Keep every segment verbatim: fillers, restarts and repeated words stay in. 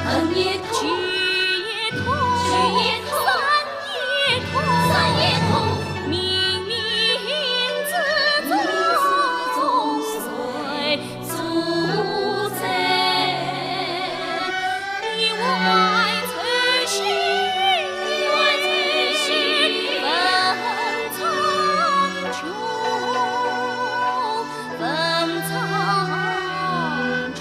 横也空，曲也空，曲也空，山也空，山也空，冥冥之中，谁主宰？以为春心，以为春心，问苍穹。 问苍穹。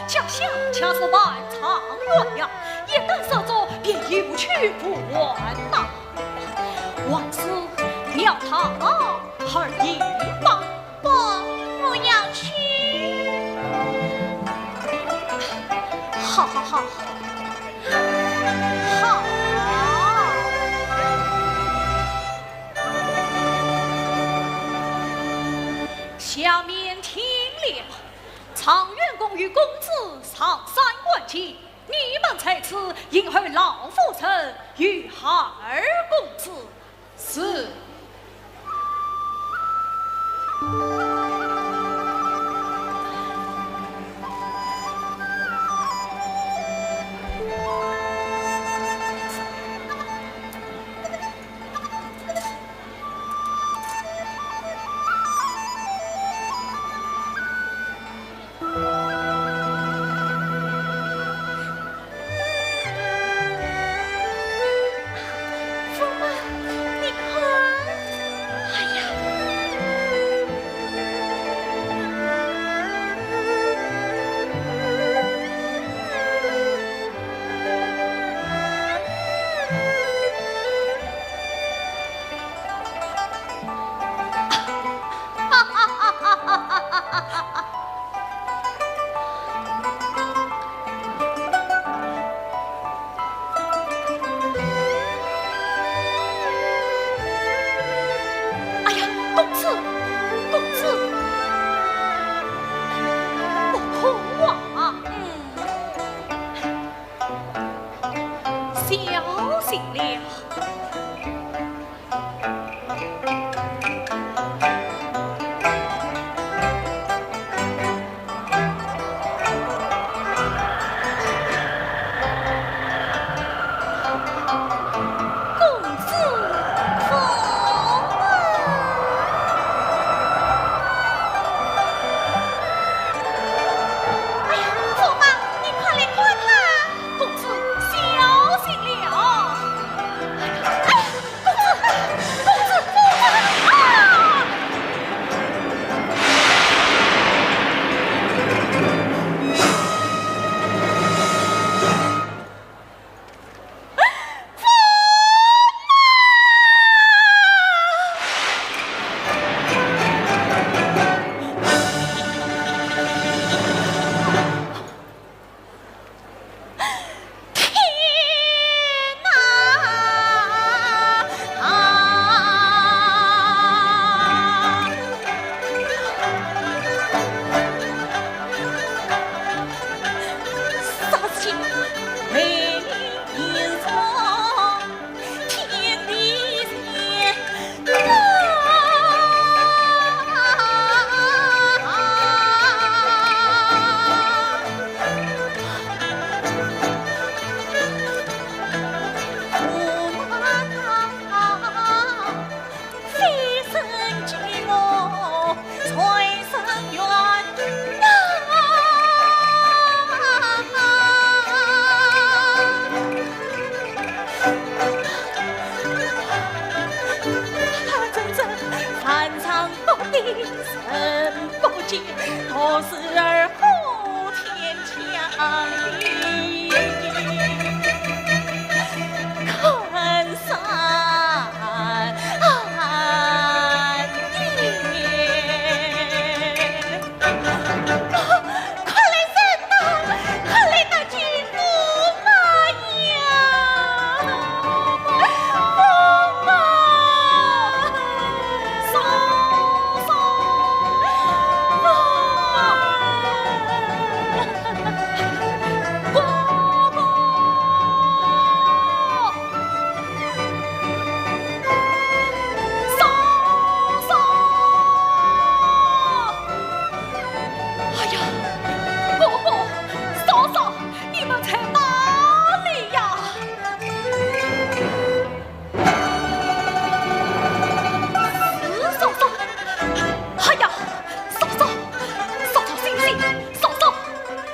脚下恰是万丈悬崖，一旦失足便有去无回呐。王师，你要踏而已吧。不，我要去。好好好，好。下面听了。 状元公与公子上山观景，你们在此迎候老夫人与二公子。是。驸马，你看，哎呀！哎呀，公子，公子，不可啊！嗯，小心了。 公子驸马。哎呀，驸马，你快来看看。公子小心了。哎呀，哎呀，公子，公子驸马啊！ 天哪！啊！杀心！ 快来人呐！快来搭救驸马呀！驸马！嫂嫂！驸马！哥哥！ 嫂嫂！哎呀，哥哥，嫂嫂，你们在哪里呀？是嫂嫂。哎呀，嫂嫂，嫂嫂醒醒，嫂嫂，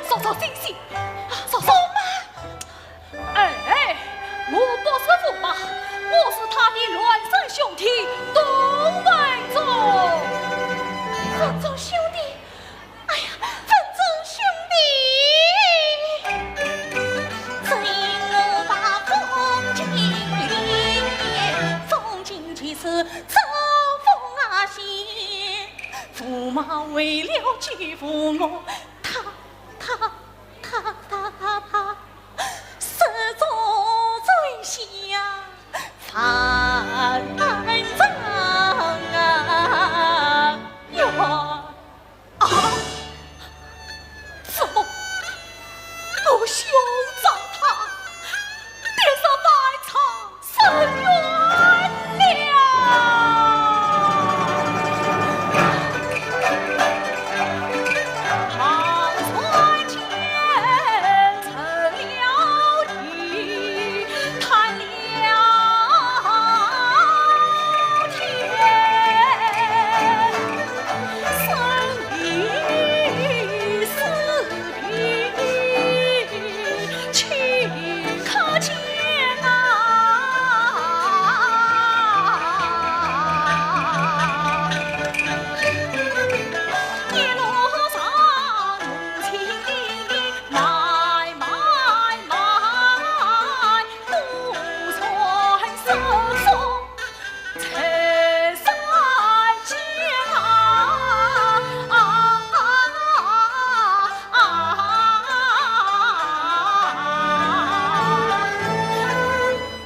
嫂嫂醒醒，嫂嫂。 哎，我不是驸马，我是他的孪生兄弟董文忠。文忠兄弟，哎呀，文忠兄弟！为了救父我，他他他他他他，失足坠下三丈远。啊，怎么，我兄长他跌入万丈深渊了？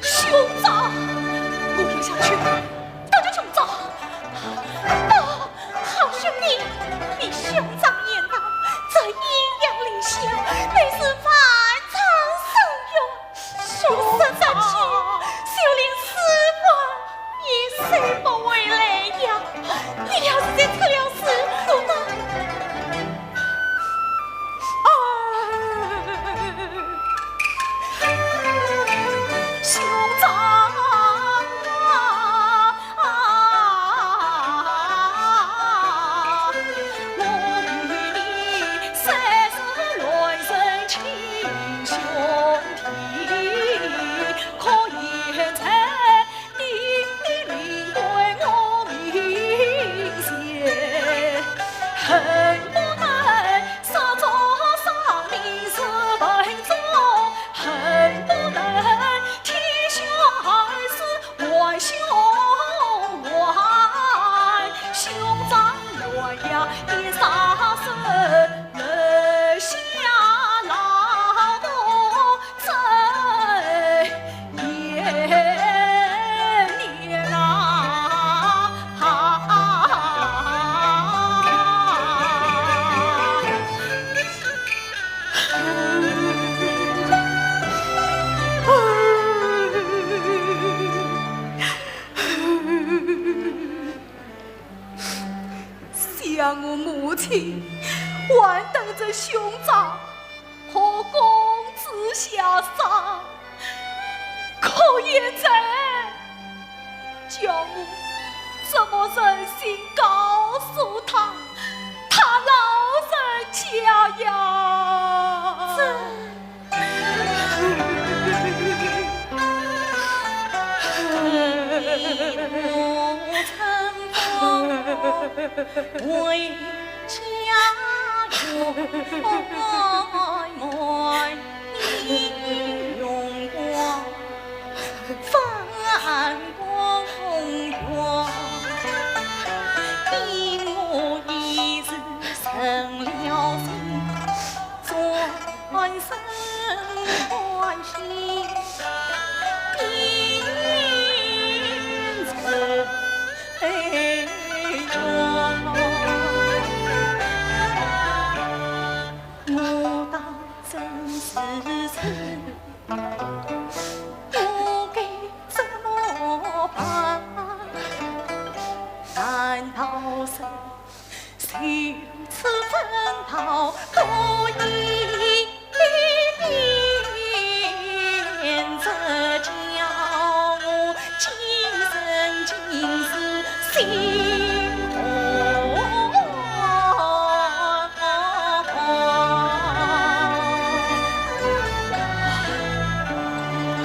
兄长，我要下去。大家兄长，啊，好兄弟，你兄长言道，这阴阳两下，乃是万丈深渊。 我身上去，就连尸骨也收不回来呀！你要是再出了事，我……啊，兄长啊！ 想我母亲，还等着兄长和公子下山，可现在叫我怎么忍心告诉他，他老人家呀？这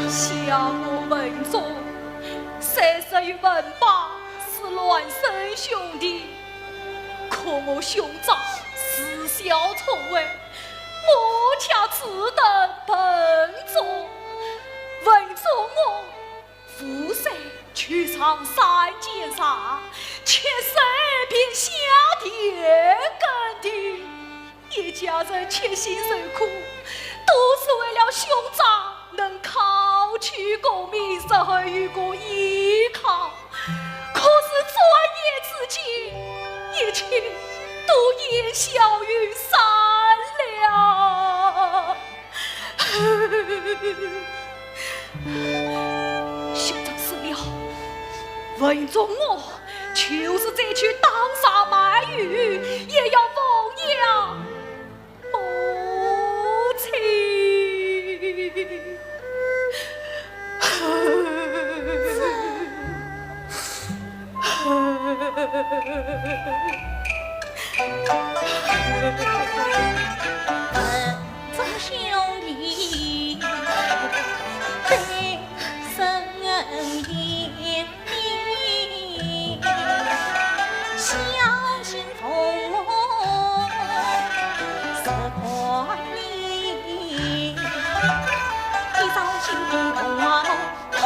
想我文忠，虽说与文霸是孪生兄弟，可我兄长自小聪慧，我却只得文忠。文忠我无罪，却遇上三件事，七十二变下田埂地。一家人七辛受苦，都是为了兄长能考取功名，日后有个依靠。可是转眼之间，一切都烟消云散了。 兄长死了，文种我就是再去打柴卖油，也要奉养母亲。众兄弟，在身边，小心奉我十管礼。一朝新婚同啊同，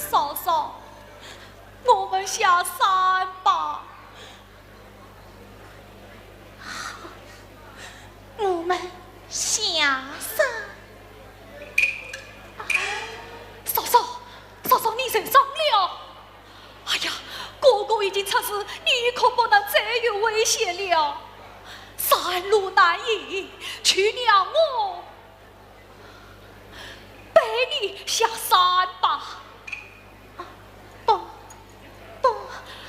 嫂嫂，我们下山吧。 我们下山。嫂嫂，嫂嫂，你受伤了。哎呀，哥哥已经出事，你可不能再有危险了。山路难行，求娘我 陪你下山吧。不，不。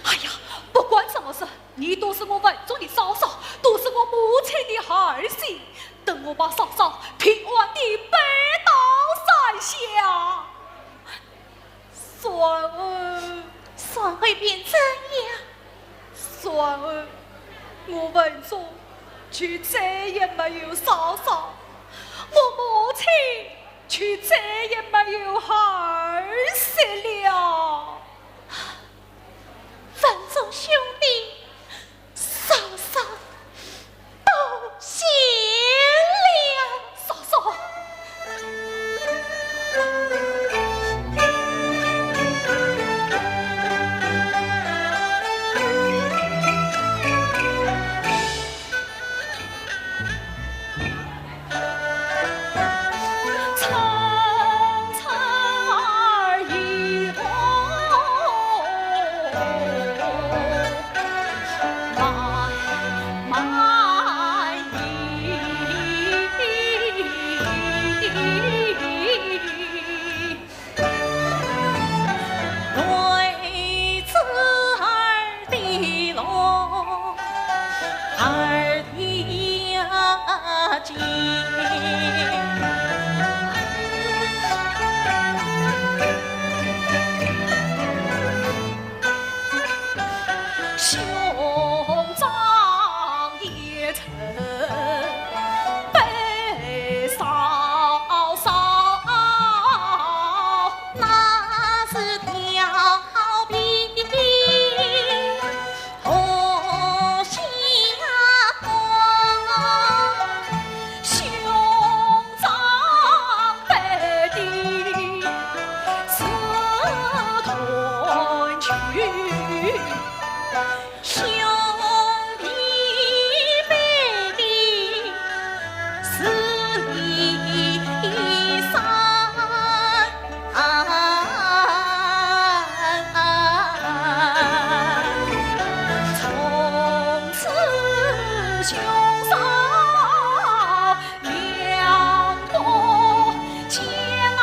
哎呀，不管什么事，你都是我文种的嫂嫂，都是我母亲的儿媳。等我把嫂嫂平安地背到山下，然后，然后便怎样？ 然后，我文种就再也没有嫂嫂，我母亲就再也没有儿媳了。文种兄弟，嫂嫂 不行了。嫂嫂。兄嫂两不讲啊，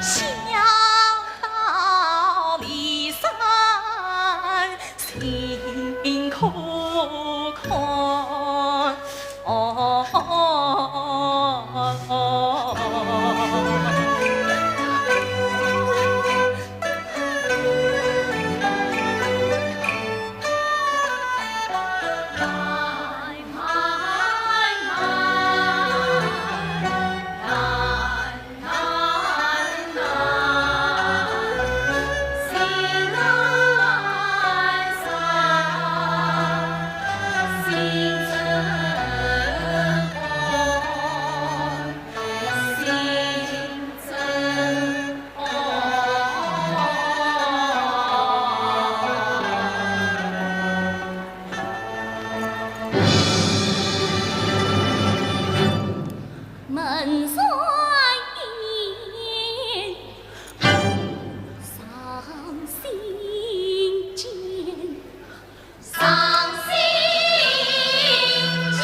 想到离散心苦困。哦。门外燕，伤心间。 伤心间。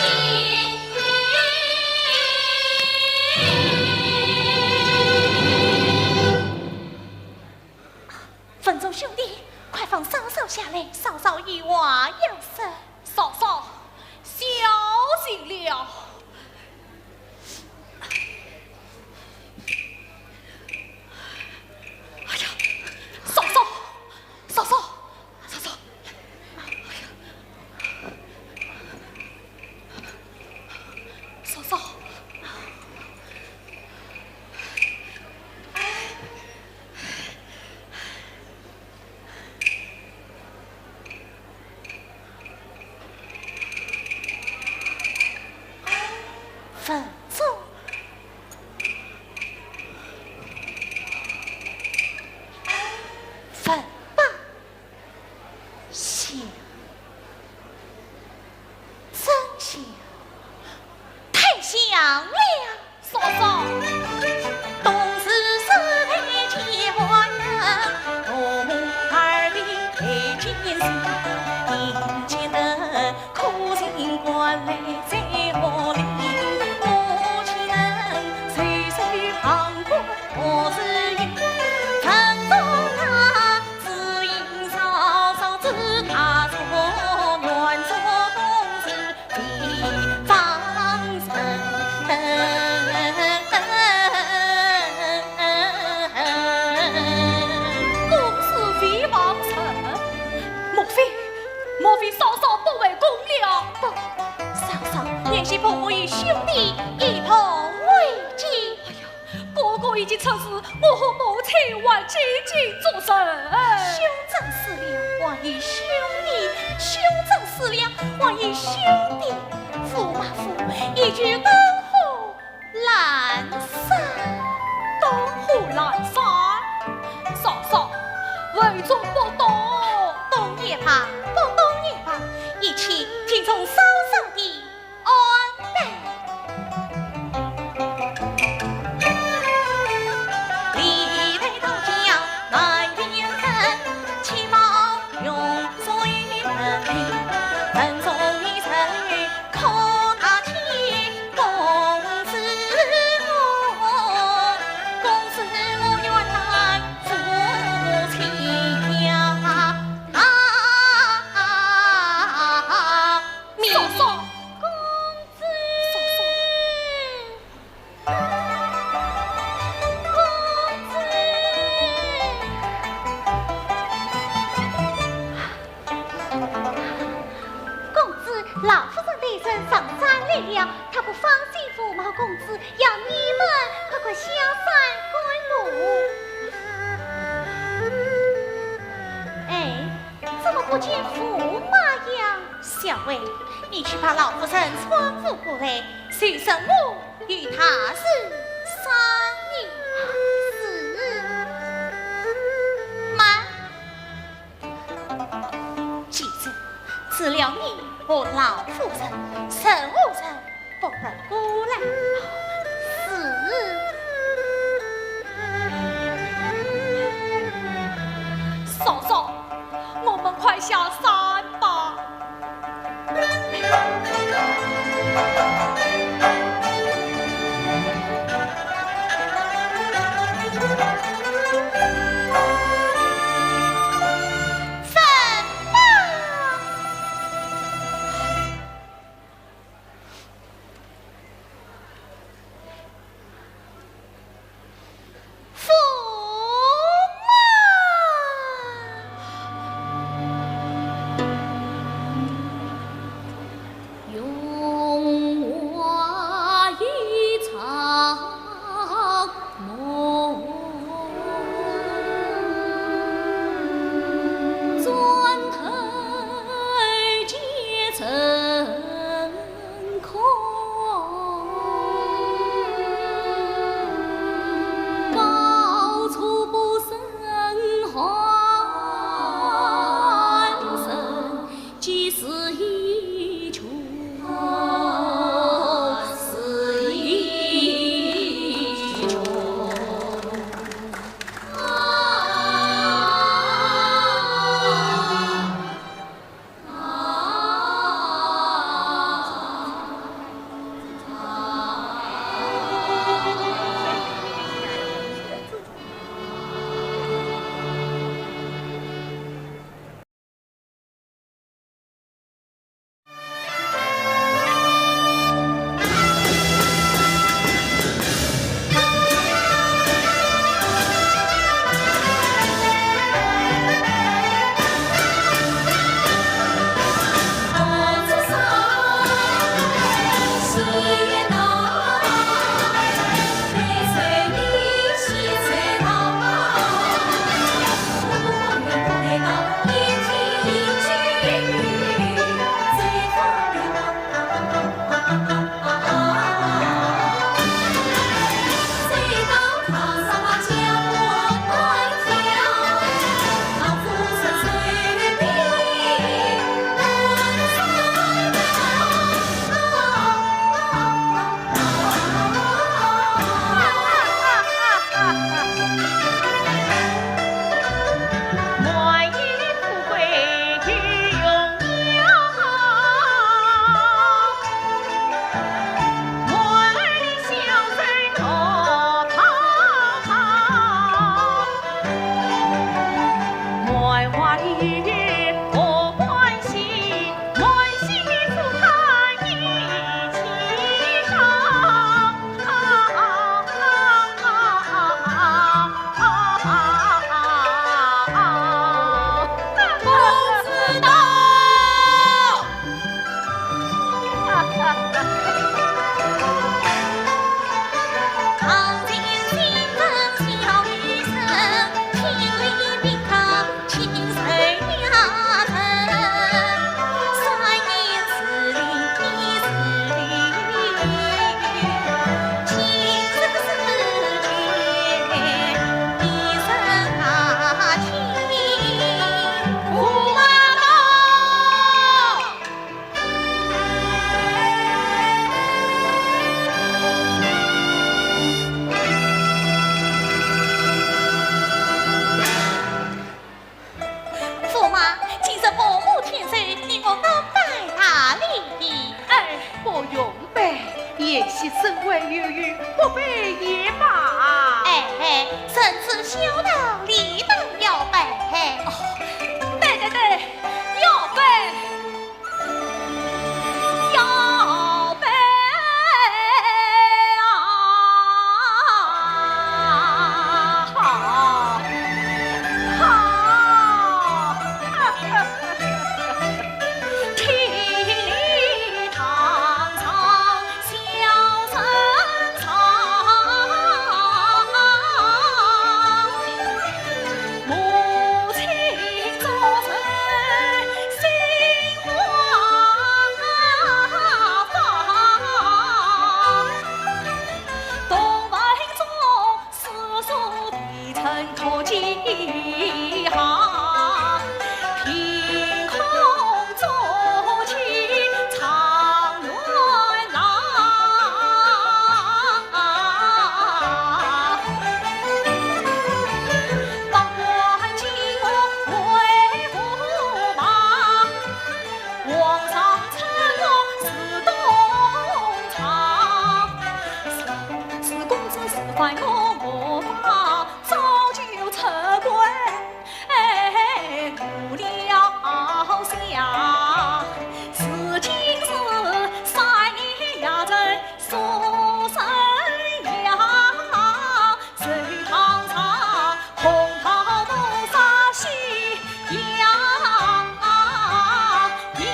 文忠兄弟，快放嫂嫂下来，嫂嫂有话要说。嫂嫂，小心了。 哎呀，嫂嫂，嫂嫂，嫂嫂，哎呀，嫂嫂。 文忠，文伯，想，真想，太想了。 嫂嫂。公子非王臣，莫非，莫非嫂嫂不回宫了？不，嫂嫂原是陪兄弟一同回京。哎呀，哥哥已经出事，我和母亲还静静作甚？兄长死了，还有兄弟；兄长死了，还有兄弟。驸马府一句灯火 阑珊。灯火阑珊？嫂嫂，文忠不懂。懂也罢，不懂也罢，一切听从嫂嫂的安排。 嫂嫂，公子。嫂嫂。 公子，老夫人大人上山来了，她不放心父母公子，要你们快快下山观摩。哎，怎么不见驸马呀？小薇，你去把老夫人搀扶过来，随身我 与她是商议。是。慢。既然除了你和老夫人，任何人不得过来。是。下山吧。怎么？ 驸马。驸马，今日伯母天寿，你我安排大礼。哎，不用拜，贤婿身怀有孕，不拜也罢。哎，人之孝道，理当要拜。哦，对对对，要拜。 要拜啊！好，好。呀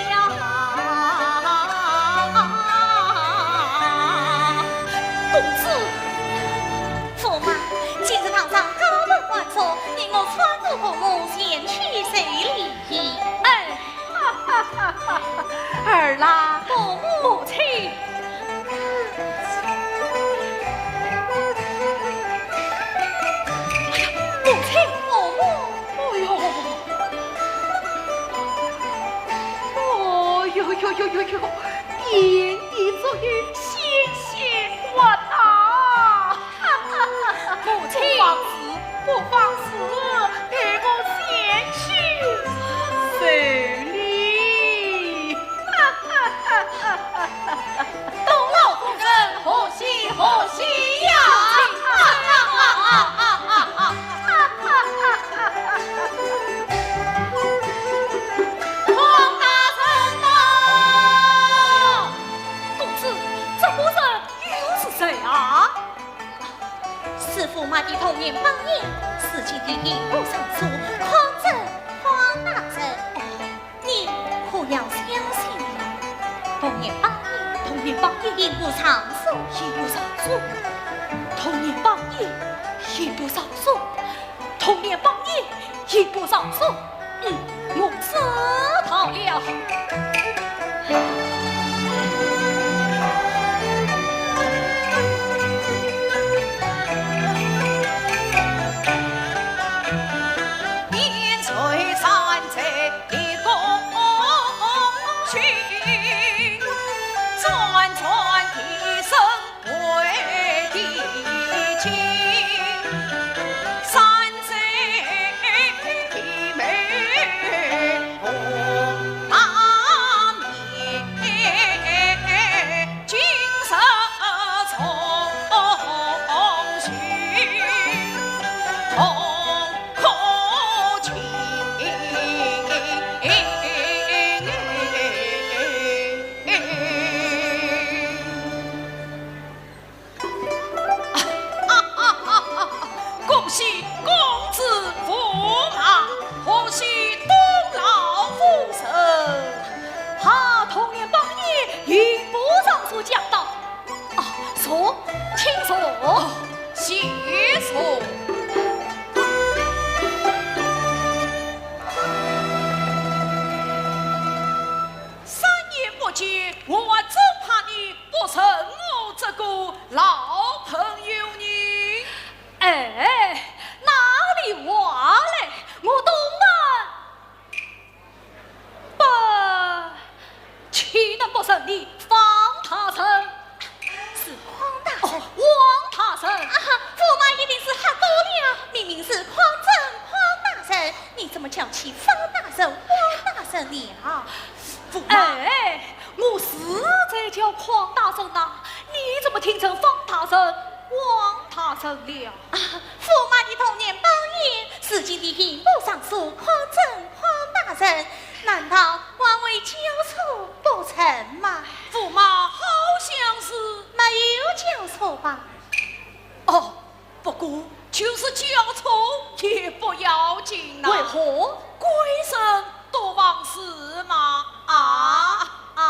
呀！公子，驸马，今日堂上高门欢送，你我穿着和服前去受礼。哎，儿啦，伯母，母亲。哎呀，母亲，伯母。 哎呦，哦呦呦呦呦呦，点滴足印，鲜血滑落。母亲，不妨事，不妨事，待我前去受礼。 东老夫人，贺喜贺喜呀！匡大人到！公子，这个人又是谁啊？是驸马的童年榜样，如今的刑部尚书，匡正匡大人。 你可要相信了？童年榜样，童年榜样，刑部尚书，刑部尚书，童年榜样，刑部尚书，童年榜样，刑部尚书。嗯，我知道了。恭喜公子驸马，贺喜东老夫人。哈，童年榜样，刑部尚书驾到。啊，坐，请坐。谢坐。三年不见，我还真怕你 不认我这个老朋友呢？哎，哪里话来？我东门不，岂能不认你方大人？是方大人。哦，王大人。啊哈，驸马一定是喝多了，明明是匡正匡大人，你怎么叫起方大人、王大人了？驸马。哎， 我是在叫匡大人呐，你怎么听成方大人、王大人了？啊，驸马的童年榜样，如今的刑部尚书匡正匡大人，难道还会叫错不成吗？驸马好像是没有叫错吧？哦， 不过，就是叫错也不要紧呐。为何？贵人多忘事嘛。啊，啊，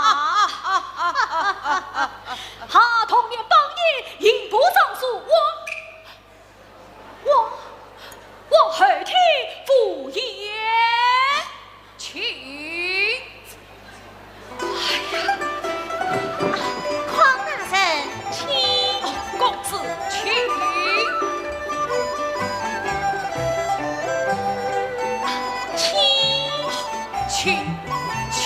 哈，童年榜样，刑部尚书，我，我，我后听无言。请。 哎呀，匡大人，请。哦，公子，请。请。请，请。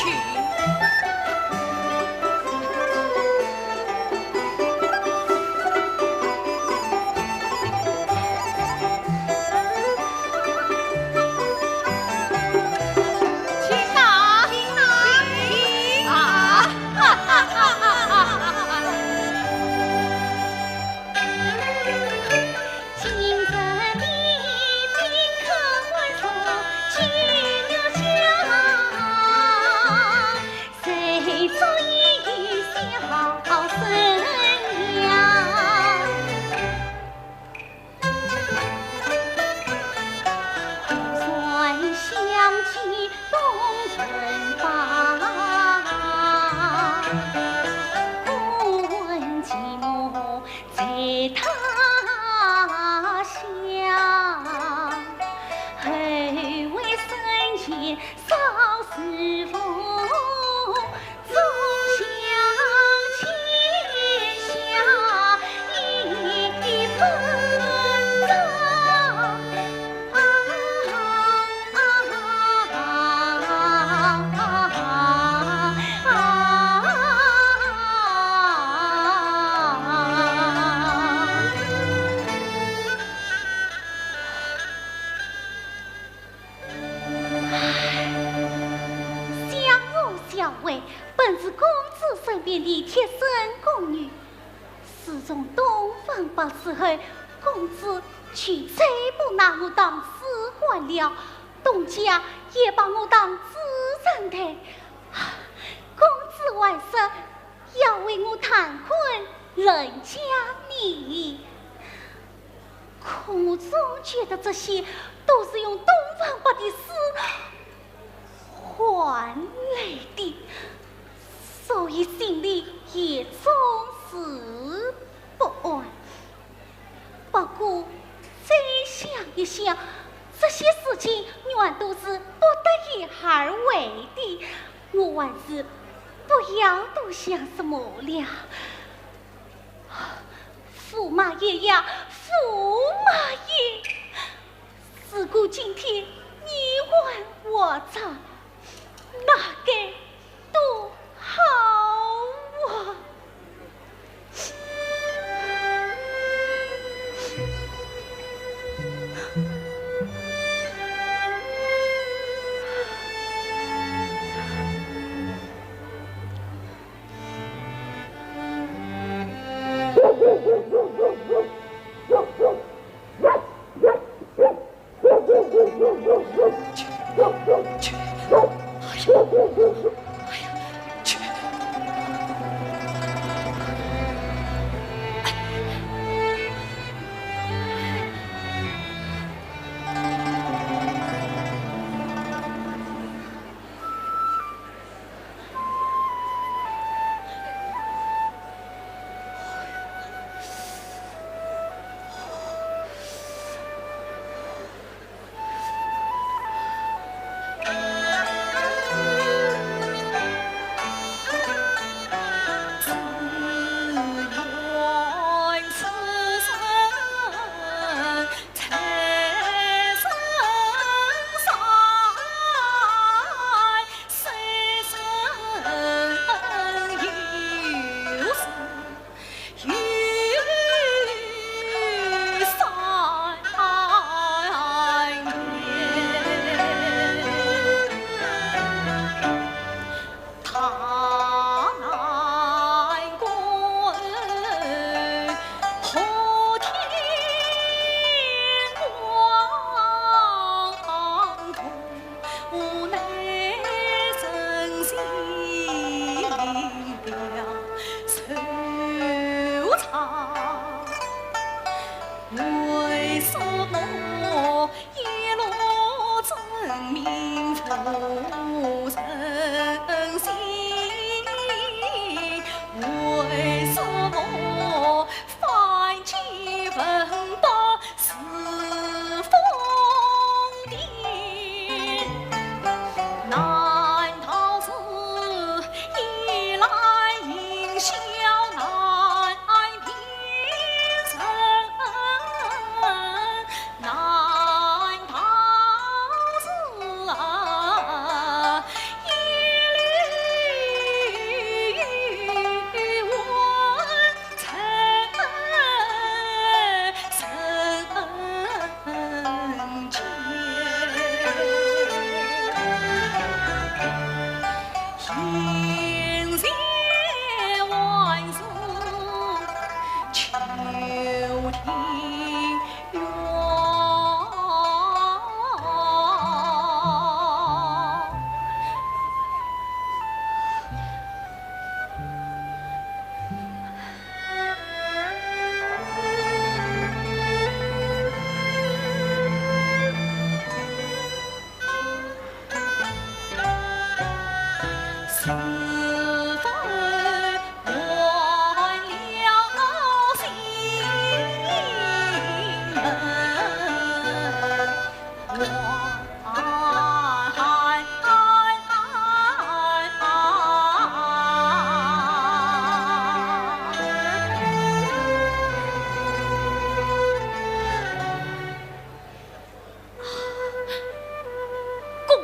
请啊，请啊，请啊！想我小慧本是公子身边的贴身宫女，自从洞房百事后，公子就再不拿我当丫鬟了，东家也把我当主人待。公子还说要为我谈婚人家呢。 可我总觉得这些都是用东方白的诗换来的，所以心里也总是不安。不过再想一想，这些事情原都是不得已而为的，我还是不要多想什么了。 驸马爷呀，驸马爷！如果今天你还活着，那该多好啊！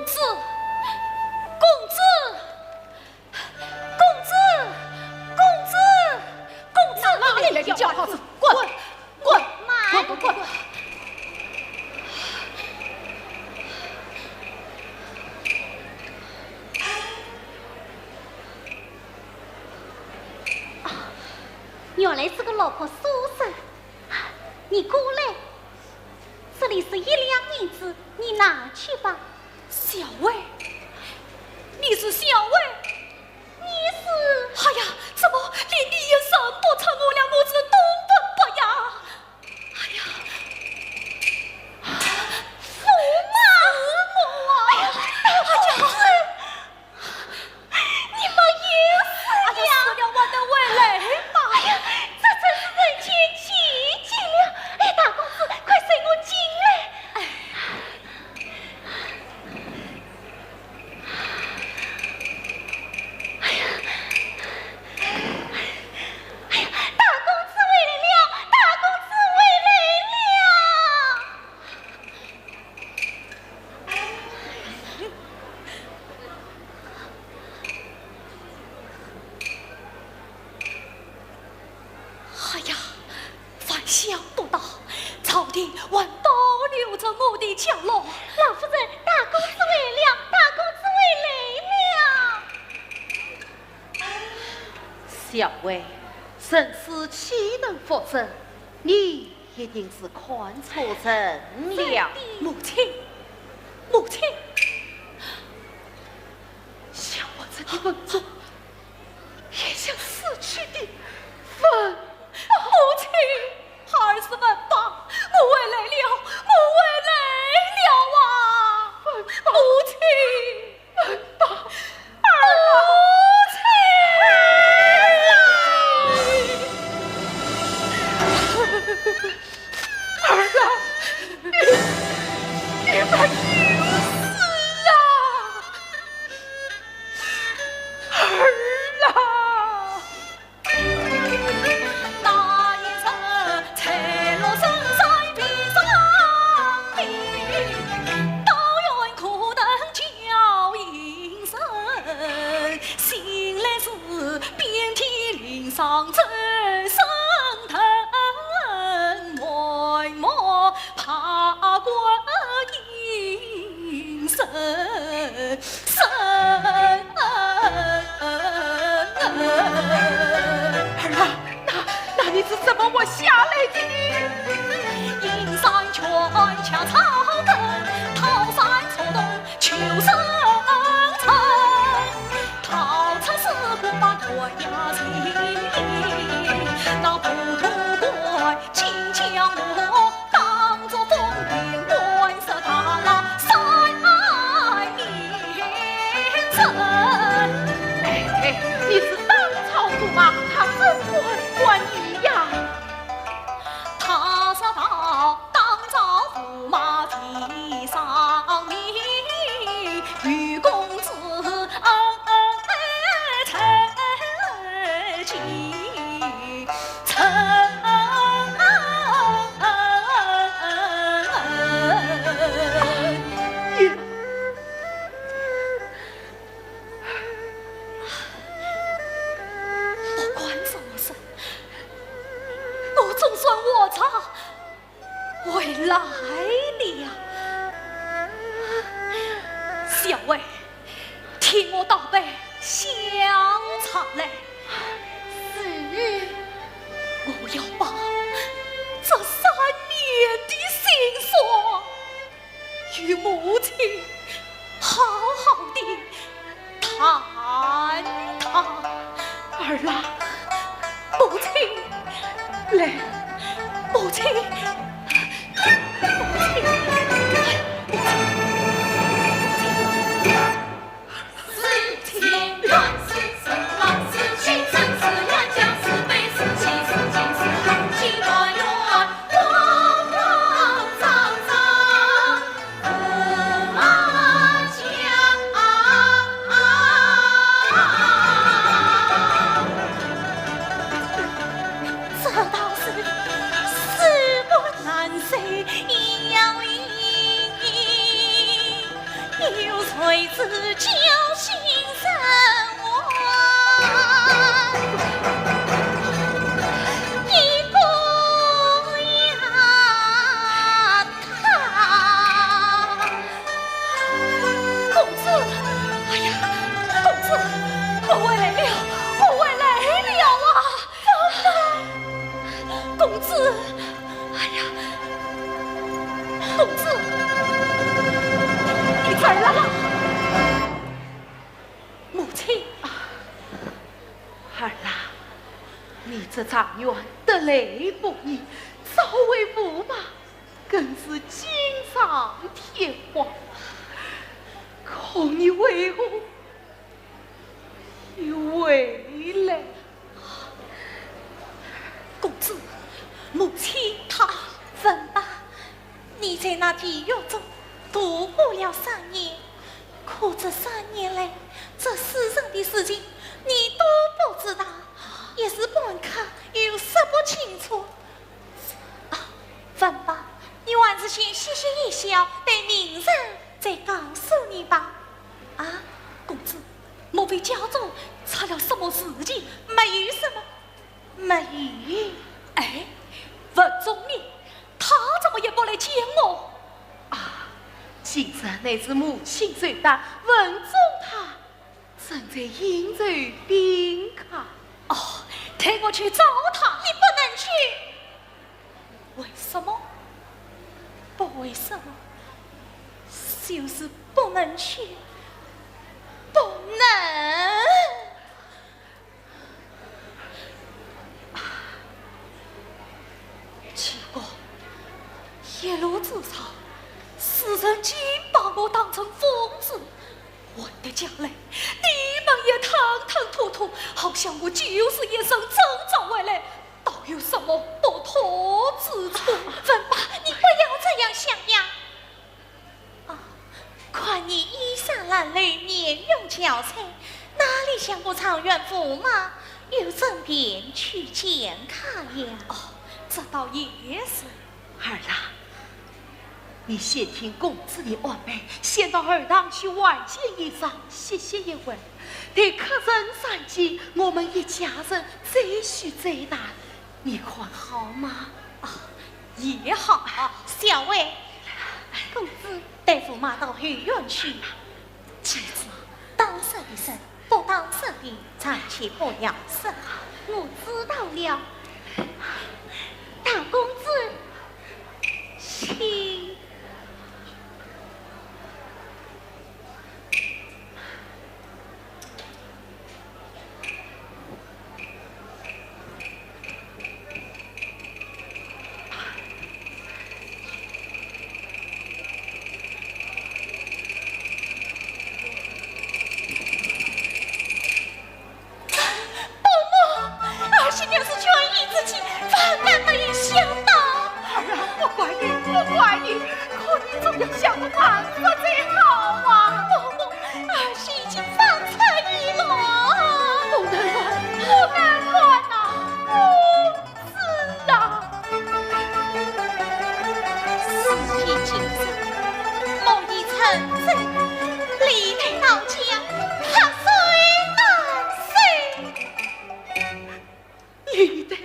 子，公子，公子，公子，公子，哪里来的叫花子？滚，滚，滚，滚，滚！啊，原来是个老婆书生。你过来，这里是一两银子，你拿去吧。小薇，你是小薇？你是……哎呀，怎么连你也认不出我了？我是东奔伯呀！哎呀，驸马！是我啊！哎呀，哎呀！ 你没有死呀？死了我能回来吗？哎呀，这真是人间奇迹了！哎，大公子，快随我进来。哎。哎呀，哎呀，大公子回来了，大公子回来了。 哎呀，万想不到，朝廷还保留着我的家老。老夫人，大公子回来了，大公子回来了。小薇，人死岂能复生？你 一定是看错人了。母亲，母亲，像我这个笨拙，也像死去的文宝。母亲，孩儿是文宝，我回来了，我回来了啊！文宝，母亲。 文宝，儿啊！儿啊，你，你没有死啊！儿啊！ 儿啊，那，那你是怎么活下来的呢？哎，哎，你是当朝驸马，他怎会管你呀？不管怎么说，我总算活着回来了呀。小薇，替我倒杯香茶来。是。我要把这三年的辛酸 与母亲好好地谈谈。儿啊，母亲，来，母亲，母亲，母亲。这倒是事不为子交心生活，一个呀他。公子，哎呀，公子，我回来了，我回来了啊！公子，哎呀，公子，你咋了？母亲。啊，儿啊，你这状元得来不易，早为驸马，更是锦上添花。可你为何 又回来。公子，母亲她……文华，你在那地狱中度过了三年，可这三年来，这世上的事情你都不知道，一时半刻又说不清楚。啊，文华，你还是先歇息一宵，待明日 再告诉你吧。啊，公子，莫非家中出了什么事情？没有什么，没有。哎，文仲呢？他怎么也不来见我？啊，今日乃是母亲寿诞，文仲他 正在饮酒宾客。哦，待我去找他。你不能去。为什么？不为什么，就是不能去，不能。结果，一路之上，世人尽把我当成疯子， 回到家来，你们也吞吞吐吐，好像我就是一身症状回来，倒有什么不妥之处？文华，你不要这样想呀。啊，看你衣衫褴褛，面容憔悴，哪里像个状元驸马，有人便去见客呀？哦，这倒也是。儿啊， 你先听公子的安排，先到祠堂去玩耍一场，歇息一会儿。待客人散尽，我们一家人再叙再谈，你看好吗？啊，也好。小薇，公子，待驸马到后院去。记住，当说的说，不当说的，暂且不要说。我知道了。大公子， 请。伯母，儿媳要是捐衣之计，万万没有想到。儿啊，不怪你，不怪你，可你总要想个办法才好啊。伯母，儿媳已经方寸已乱。不能乱，不能乱呐，公子啊！事已至此，莫以成舟，理得到家，怕谁难受？ 理得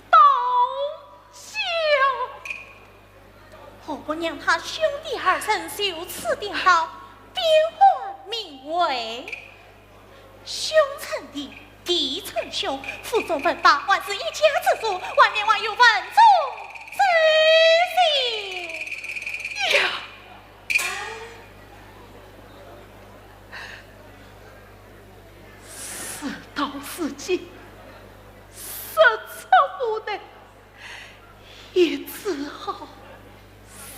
到家。何不让他兄弟二人就此点到，变换名讳？兄称弟，弟称兄，府中文华还是一家之主，外面还有文仲这些。呀！ 事到如今，实在无奈，也只好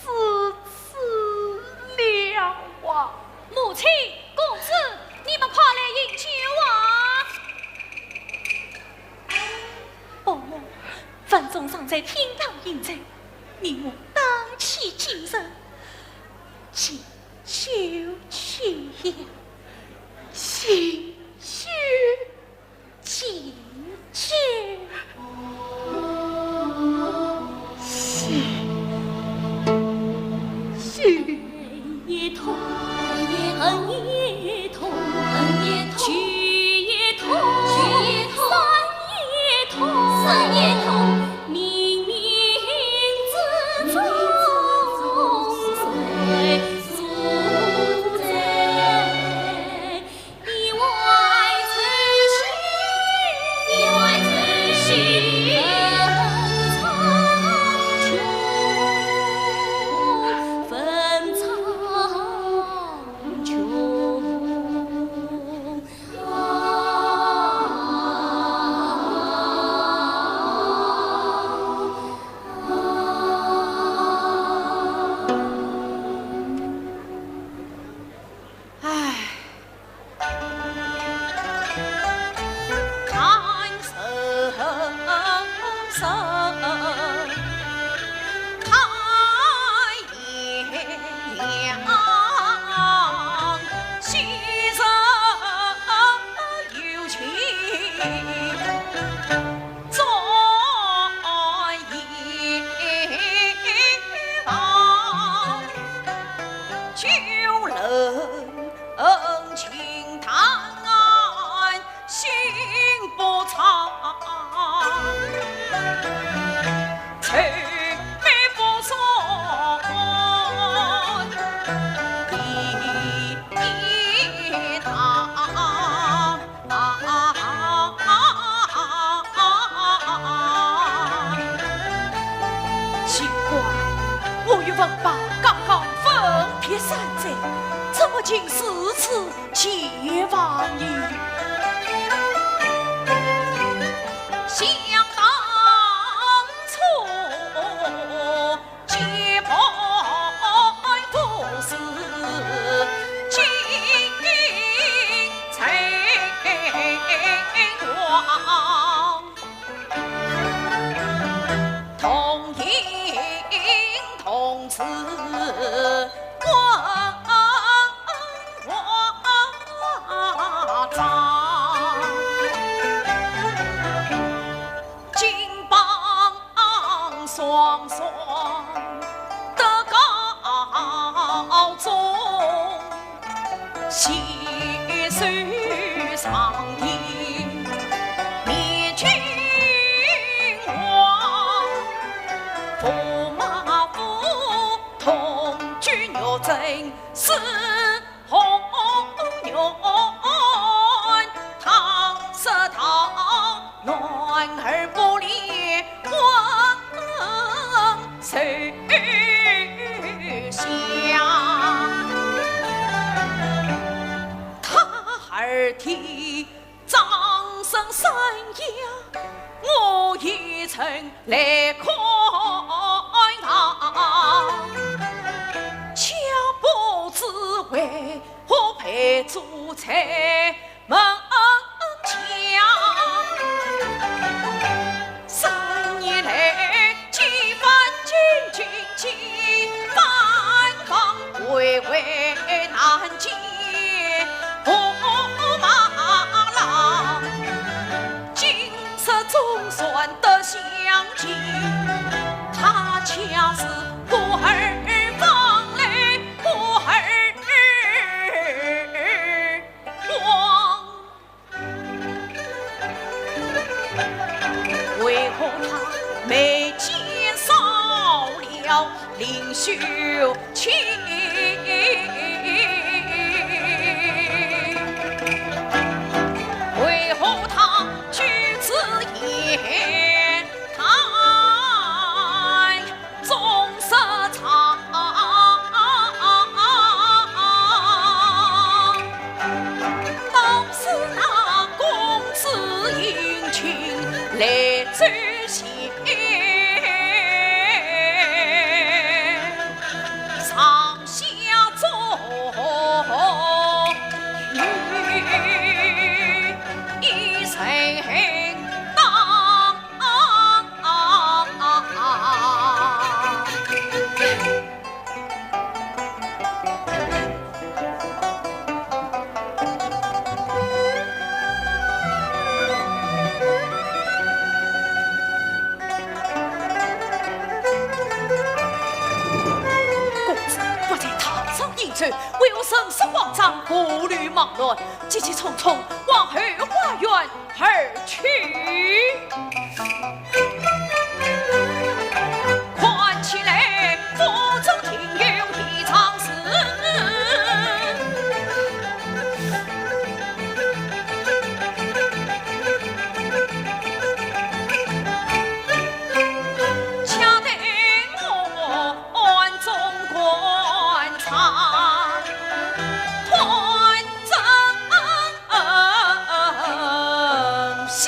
如此了啊。母亲、公子，你们快来饮酒啊！伯母，文仲尚在厅堂饮酒，你我当起精神，敬 酒去呀，敬酒，敬酒。敬酒。太炎凉，昔日有情在鄢房，酒冷情淡，心不宁，愁眉不展。 奇怪，我与文豹刚刚分别三载，怎么竟如此健忘呢？想当初，结拜不是金城王，同饮同吃文华妆。 金榜双双得高中，携手上天面君王。驸马府同居玉娘是 红云，倘若他男儿不怜问谁想？他儿的 葬身山崖，我也曾来看望，却不知为何陪坐在门前。三年来，几番进京，几番望，回回难见。 驸马郎，今日总算得相见，他恰似故而方来，故而往。 为何他眉间少了灵秀气？为何他举止言谈 总是唱，当时那公子殷勤来奏谢，上下左右一声当。 公子不在堂上饮酒，为何神色慌张，步履忙乱，急急匆匆往后花园 而去。看起来府中定有异常事，且待我暗中观察，断正 相。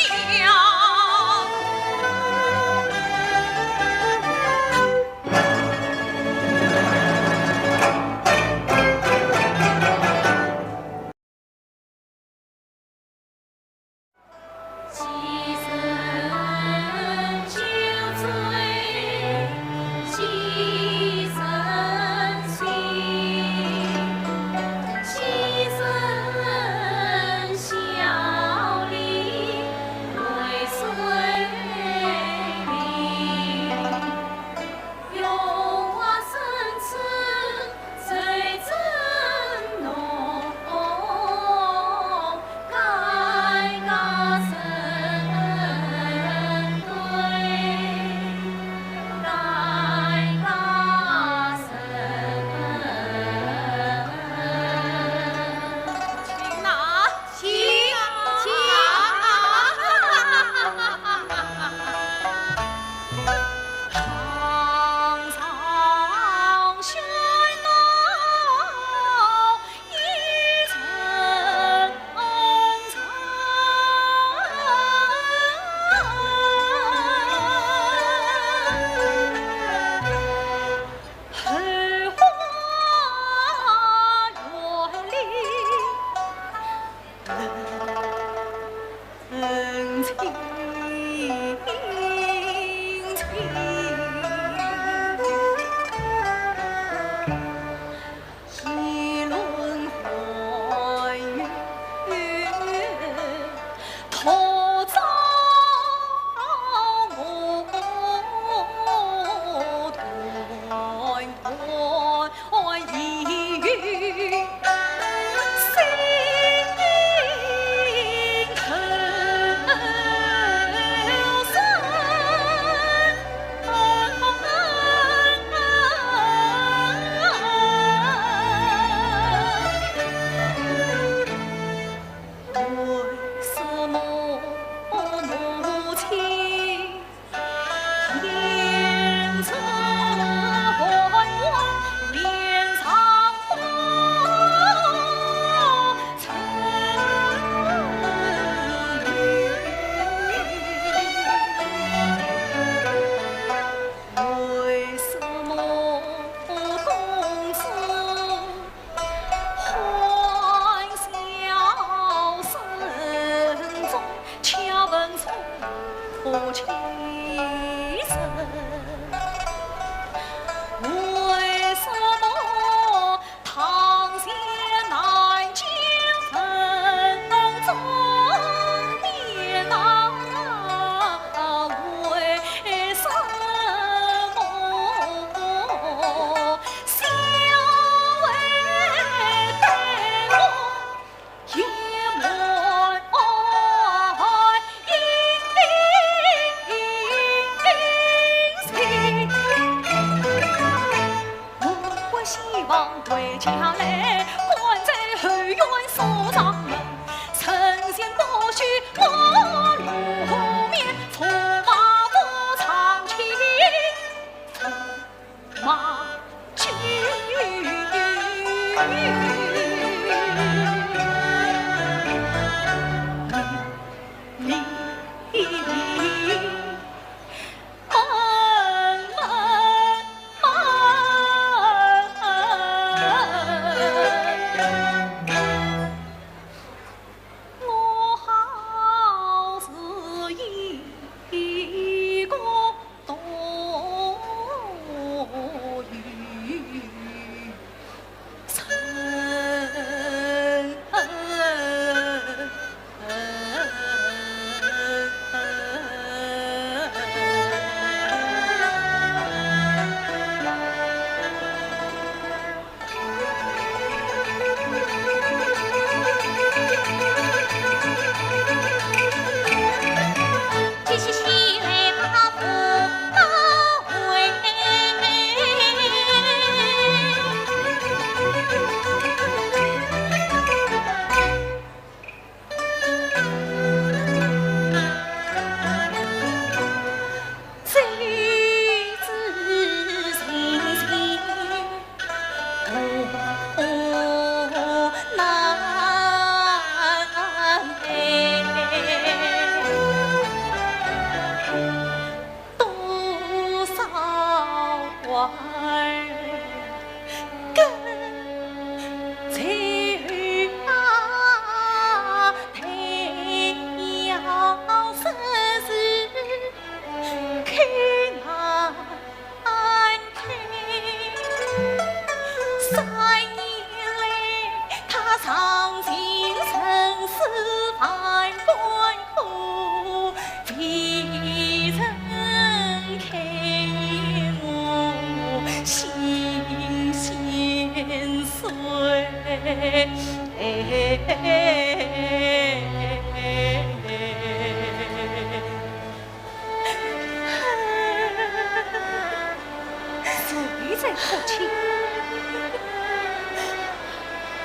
谁在哭泣？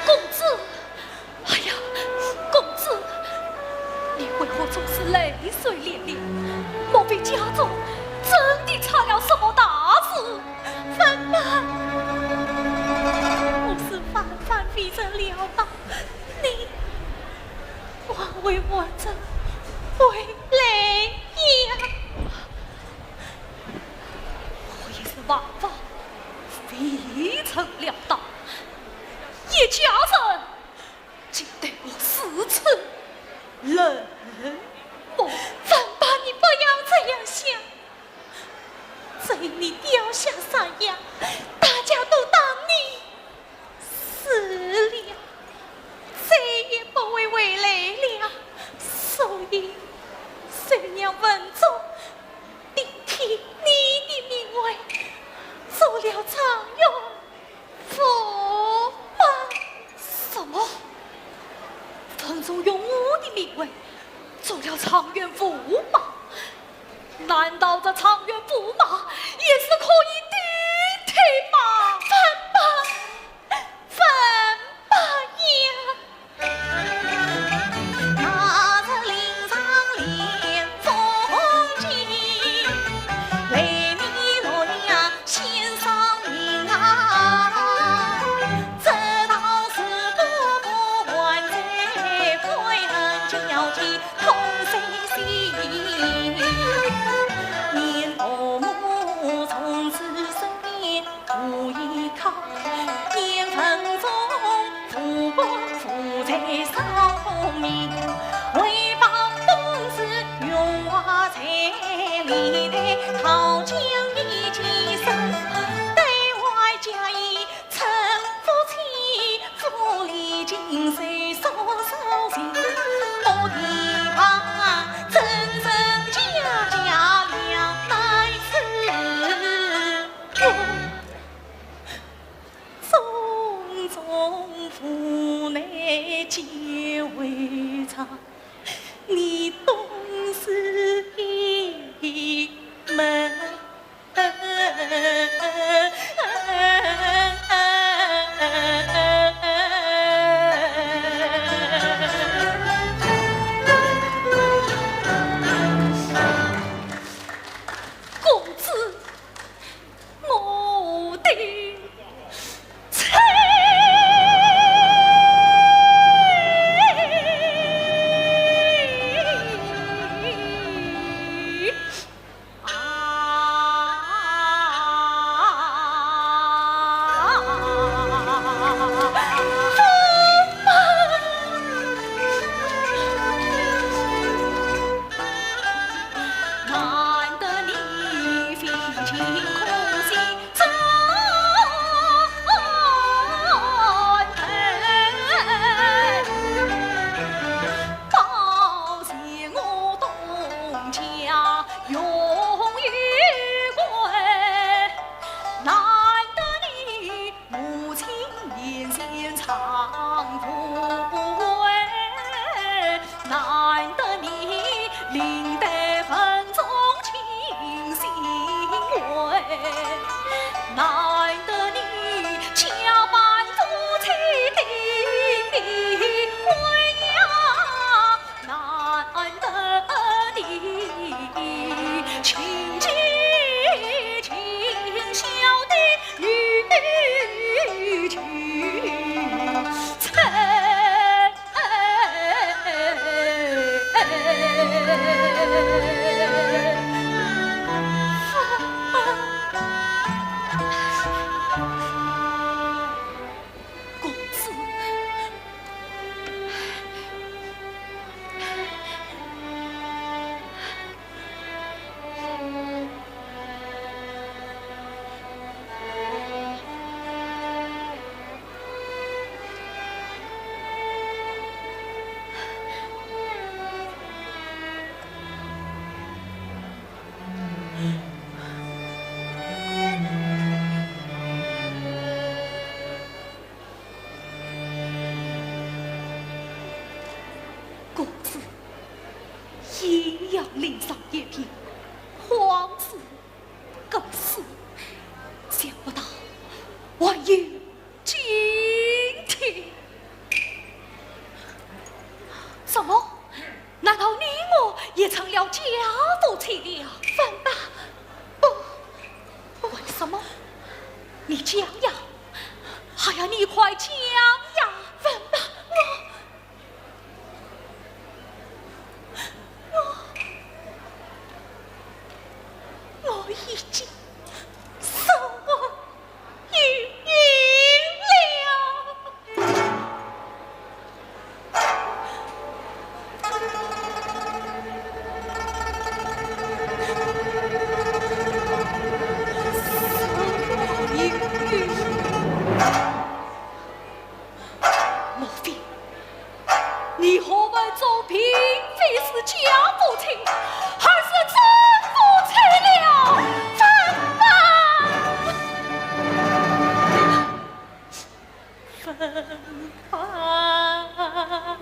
公子，哎呀，公子，你为何总是泪水连连？莫非家中真的出了什么大事？怎么办？我是万万未曾料到，你 还会活着回来呀！我也是万万未曾料到，叶家人竟对我如此冷漠。文宝，你不要这样想。只有你掉下山崖，大家都当你死了，再也不会回来了。所以，谁让文种顶替你的名讳，做了状元驸马？什么？文种用我的名讳做了状元驸马？难道这状元驸马也是可以顶替吗？文宝，文宝呀！ 公子，我的妻。公子，阴阳林上一片，荒无故事，想不到还有今天。什么？难道你我也成了假夫妻了？文宝，不，为什么？你讲呀，还要你快讲呀！文宝，我，我，我已经受过 有有了。你何为做嫔，非是假不清，而是真不清了，怎么办？怎么办？啊啊啊！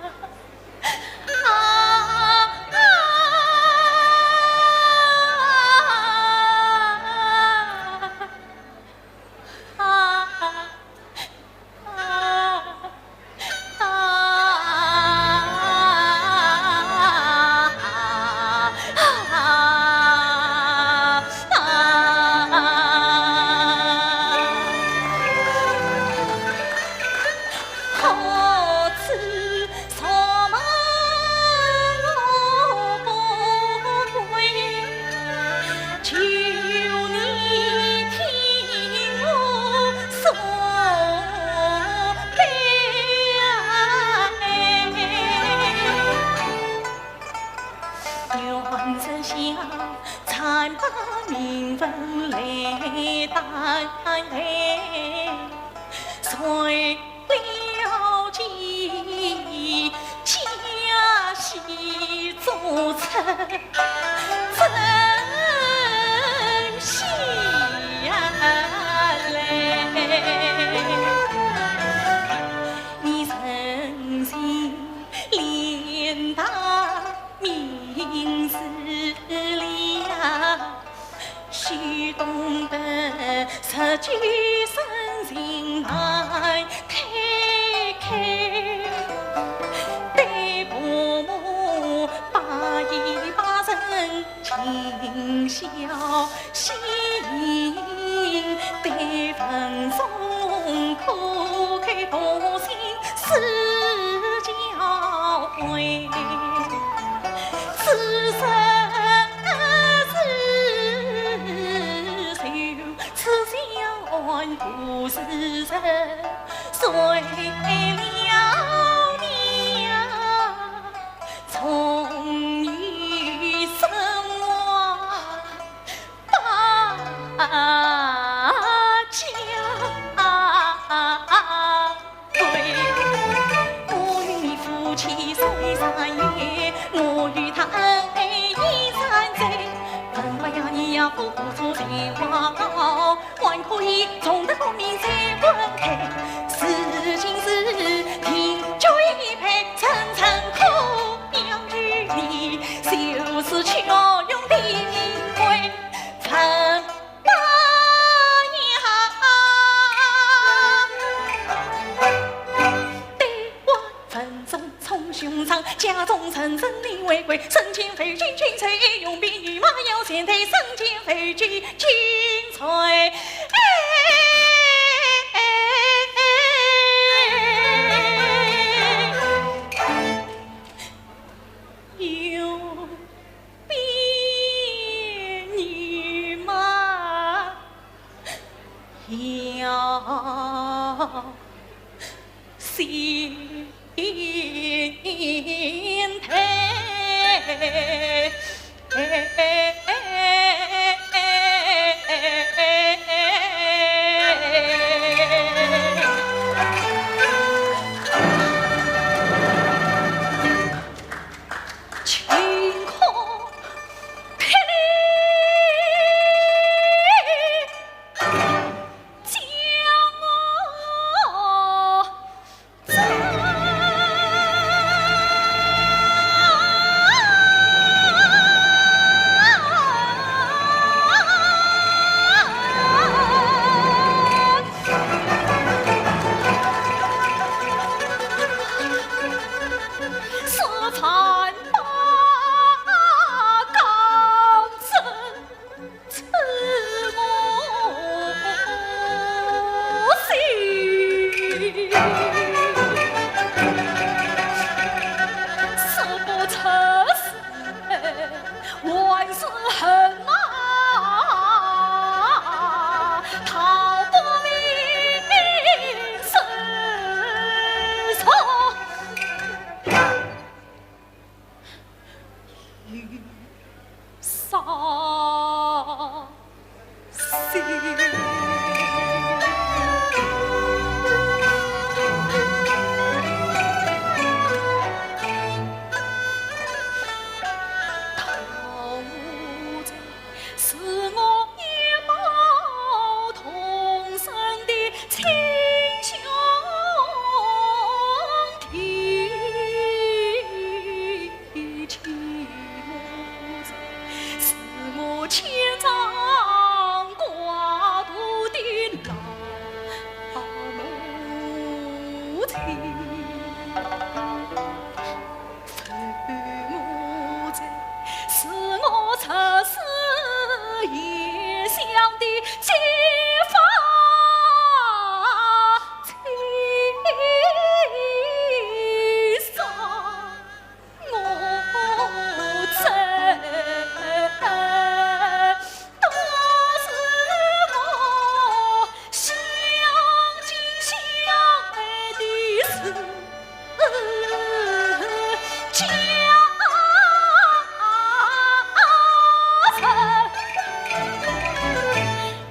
家人。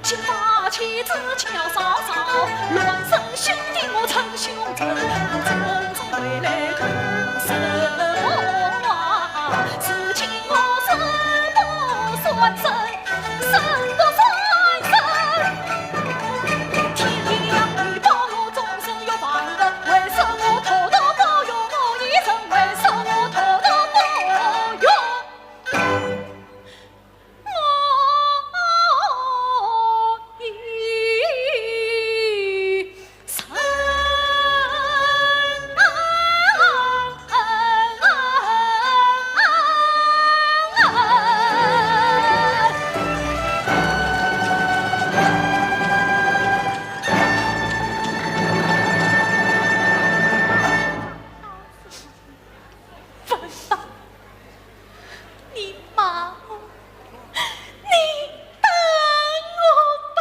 金发妻子叫嫂嫂，孪生兄弟我称兄长，从此未来同生活啊，如今我是不算生，生不算生。天地良民保我终身有万能，为什么偷偷保佑我一人？为什么偷偷保佑我一人？文宝，你骂我，你打我吧，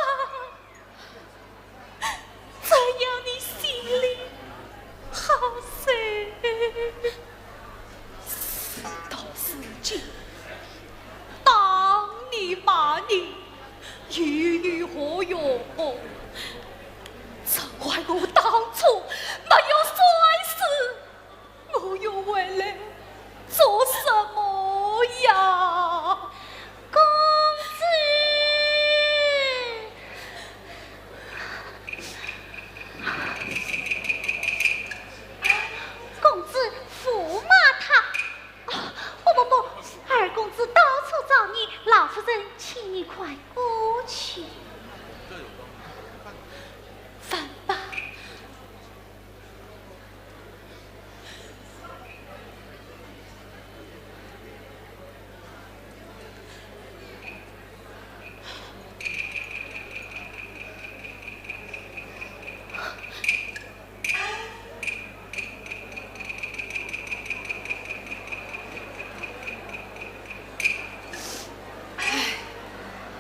只要你心里好受。事到如今，打你骂你，又有何用？只怪我当初没有摔死 我又回来做什么呀？公子，公子，勿骂他。哦，不，不，不，二公子到处找你，老夫人请你快过去。饭吧。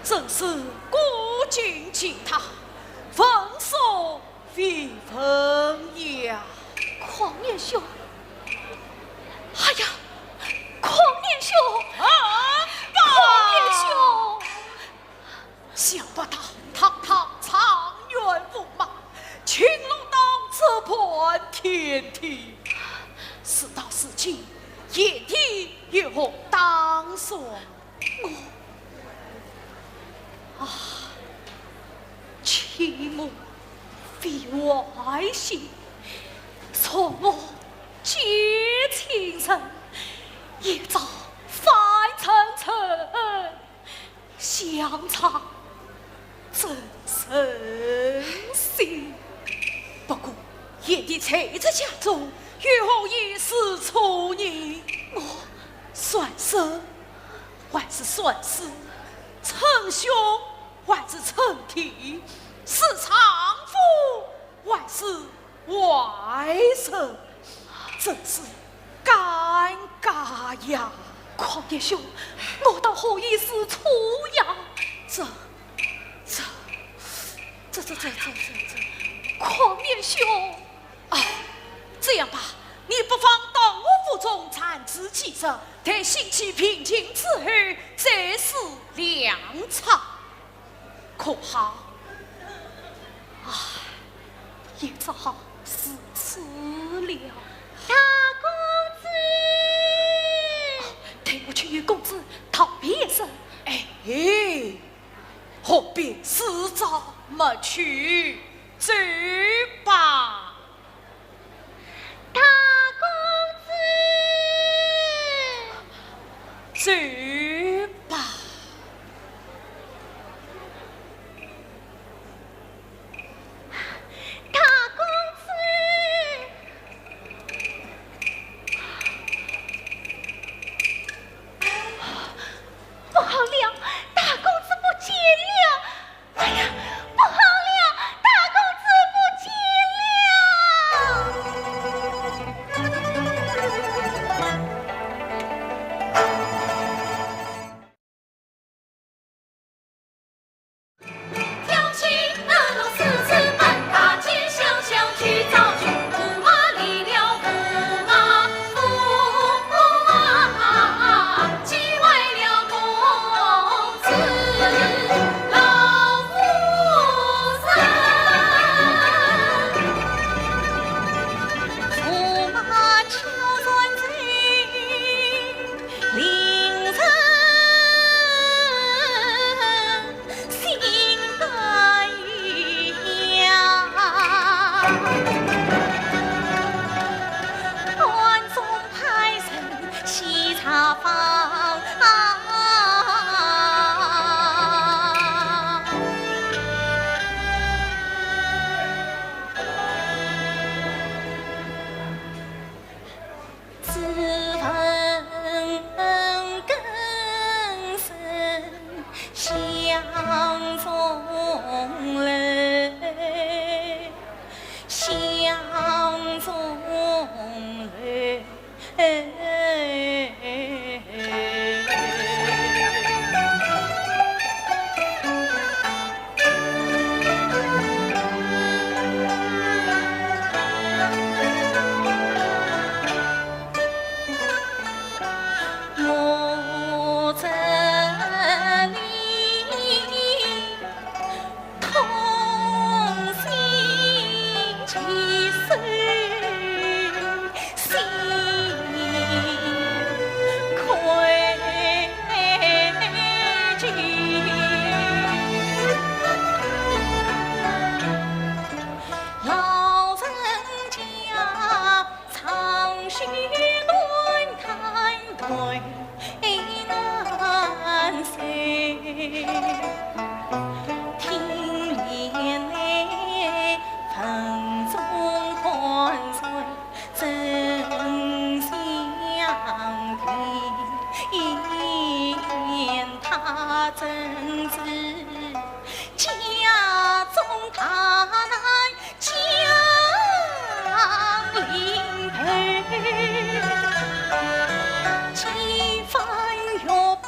真是古今其他，闻所未闻呀。匡年兄，哎呀，匡年兄，啊，匡年兄，想不到堂堂状元驸马，竟落到这般田地。事到如今，贤弟有何打算？ 我，啊，欺我非坏心，错我结亲人，一朝犯沉沉，想着 真伤心。不过，贤弟在这家中，有何一事处呢？我算生还是算死？称兄还是称弟？是丈夫还是 外甥，真是尴尬呀。匡年兄，我当何以是处呀？这，这，这，这，这，这，这，这。匡年兄。哦，这样吧，你不妨到我府中暂住几日，待心气平静之后，再思良策。 可好？唉，也只好如此了。大公子。哦，待我去与公子道别一声。哎，何必自找没趣？走吧。 大公子。走吧。大公子。不好了，大公子不见了！ 哎呀，不好了，大公子不见他方。只闻更声响从楼，响从楼。 我这里 空心其手，心愧疚。老人家 长吁短叹为难受，听帘内风中寒水声相听，他怎知家中大难 降临头，几番欲把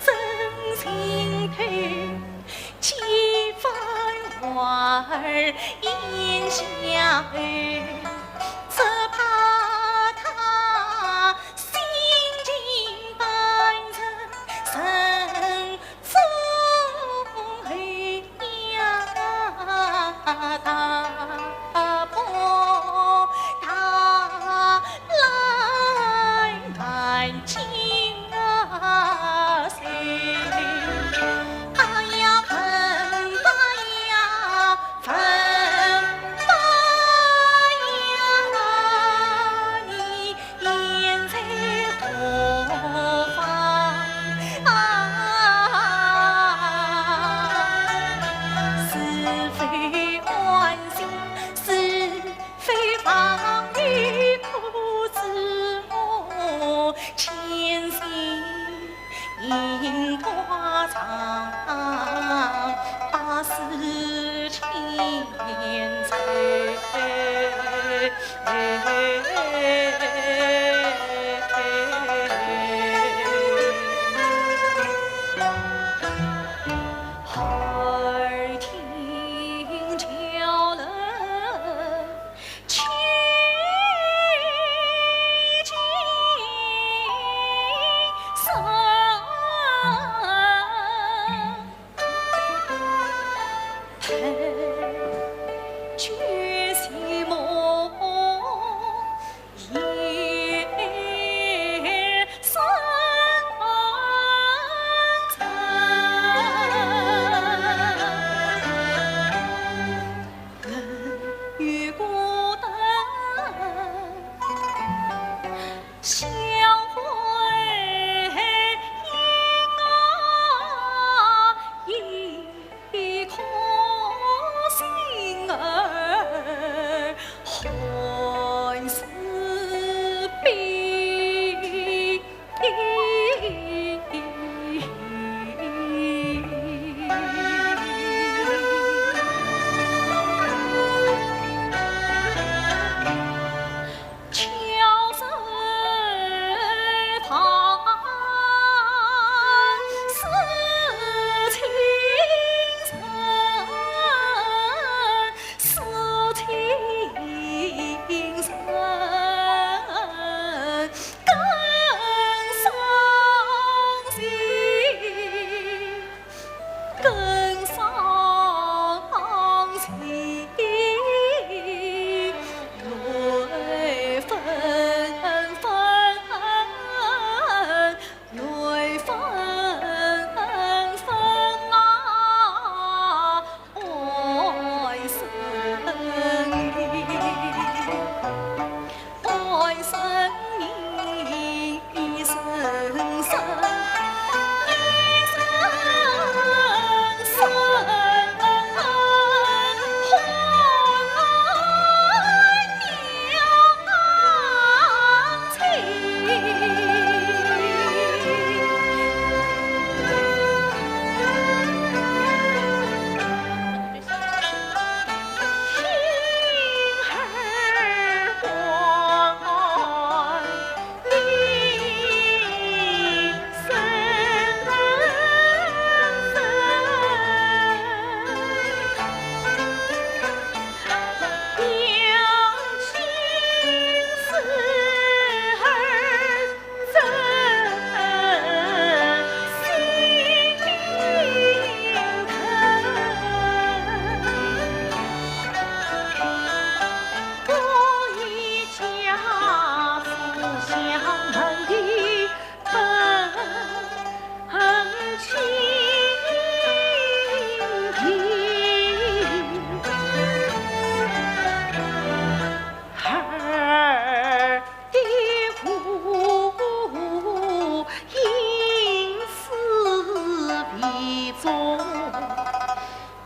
真情透，几番话儿咽下喉，只怕他心情半沉，人 风呀大风大浪满江水。哎呀，笨蛋呀，笨蛋呀，你 现在何方啊？是非安心，是非忘忧，可知我前行 因果长，百世千秋。耳听桥楼 千金山，举起梦。 一颗心儿还是冰。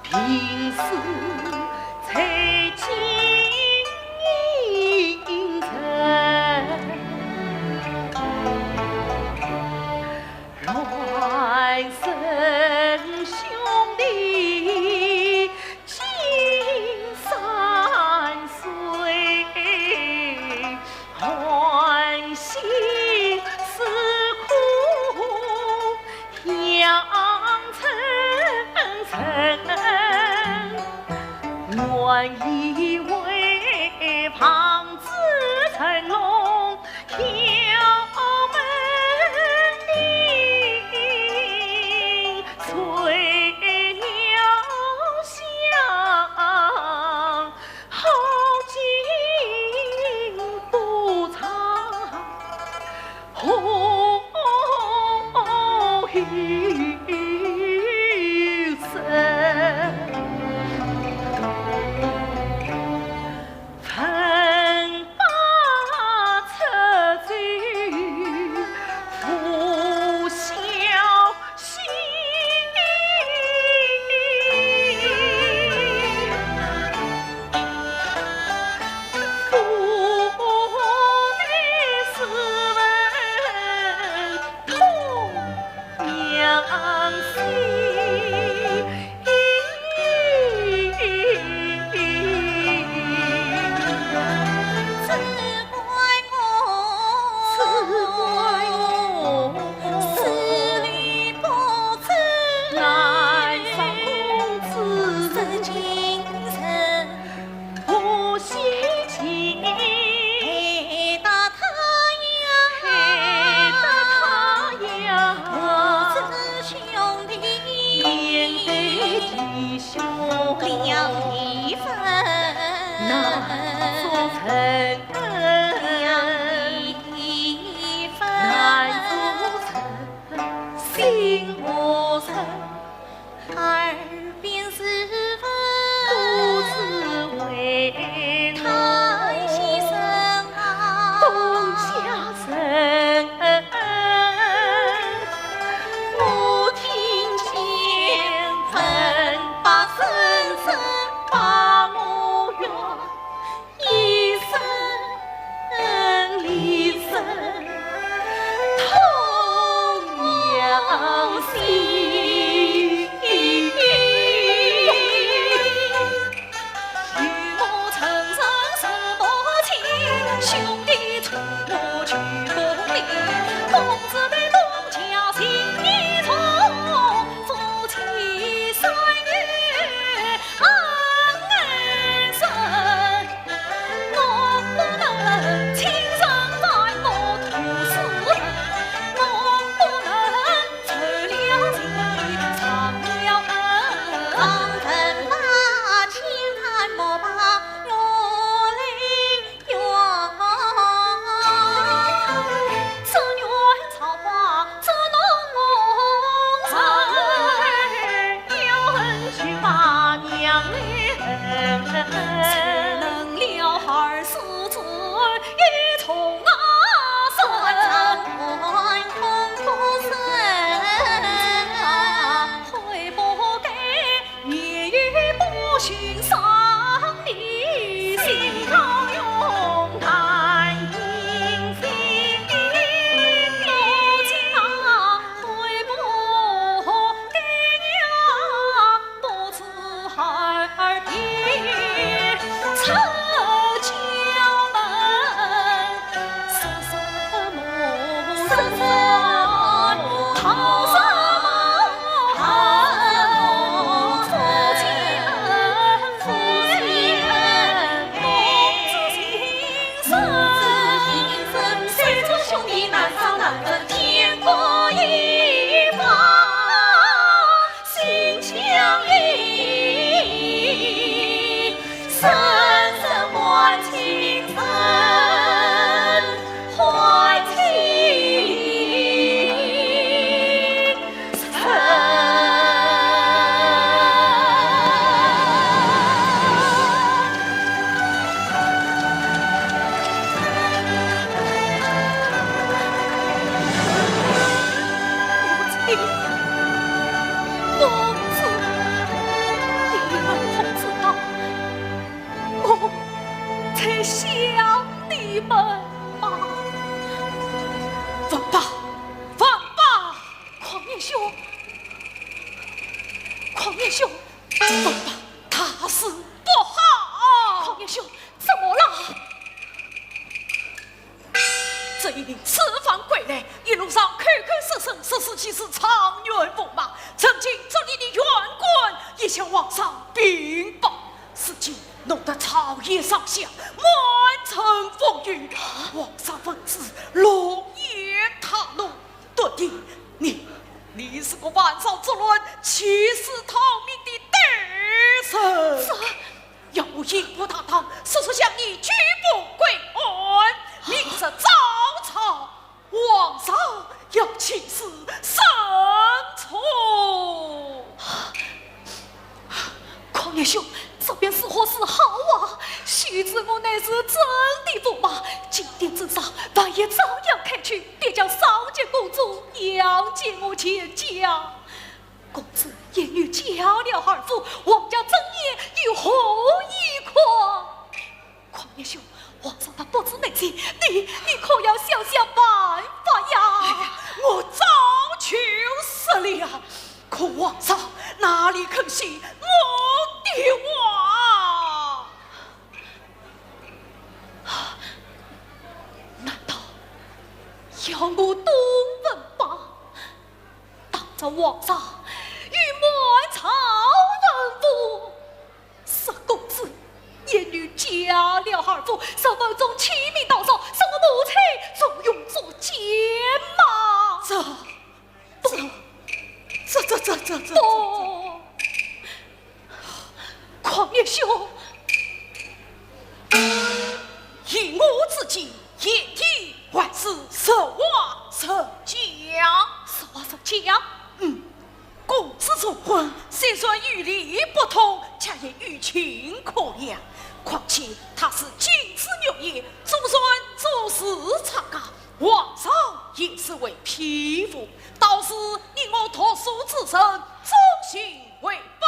平时在京城，乱臣兄弟 金山水，寒心思苦杨春生，愿意为望子成龙 跳门庭，垂柳下，好景不长，好雨声。 闻罢侧奏，拂晓醒。腹内似问 痛娘心。只怪我，只怪我，思虑不周，难上公子。 不惜情，害得他呀，害得他呀，母子兄弟，面对弟兄两离分，难做成，两离分，难做成，心无人。 耳边是问，不知为何，太先生啊，东家人，我听见文白生生把我冤 一声离声，痛娘心。与我成双是母亲，兄弟同我去不离。公子对东家情意重，夫妻三月恩深。 我不能轻生在我土司城，我不能受了气，伤了恩。放人吧，轻弹莫把我来怨。只怨 造化捉弄人，要恨就把娘来恨。谁能料儿时之恩，一重啊深。悔不该。 年幼不寻常理，心高勇难平心。母亲啊，悔不该呀，不知孩儿的出家门。 心相依，生死换情深，换情深。当归来，一路上口口声声说自己是状元驸马，曾经做你的院官，也向皇上禀报。如今弄得朝野上下满城风雨，皇上闻之龙颜大怒，断定你，你是个反朝作乱、欺世逃命的歹人。这……要我刑部大堂速速将你拘捕归案，明日早朝皇上要亲自审判。况爷兄，这便如何是好啊？须知我乃是真的驸马，今天之上，万一照样开去，便将少监公主要见我全家。 公子言语嫁了二府，皇家争议又何以堪？况爷兄，皇上他不知内情，你，你可要想想办法呀！哎呀，我早就说了，可皇上哪里肯信我的话？难道要我董文豹 当着皇上与满朝文武说公子言语嫁了二府，十分钟起名盗姓，说我母亲重用捉奸吗？这……这……这……这……这……这……这……不，况爷兄，依我之见， 贤弟还是实话实讲。实话实讲？嗯，公子重婚，虽然有理不通，却也有情可原。况且他是金枝玉叶，祖传祖室差家，皇上也是会佩服。倒是你我读书之人，忠信为本，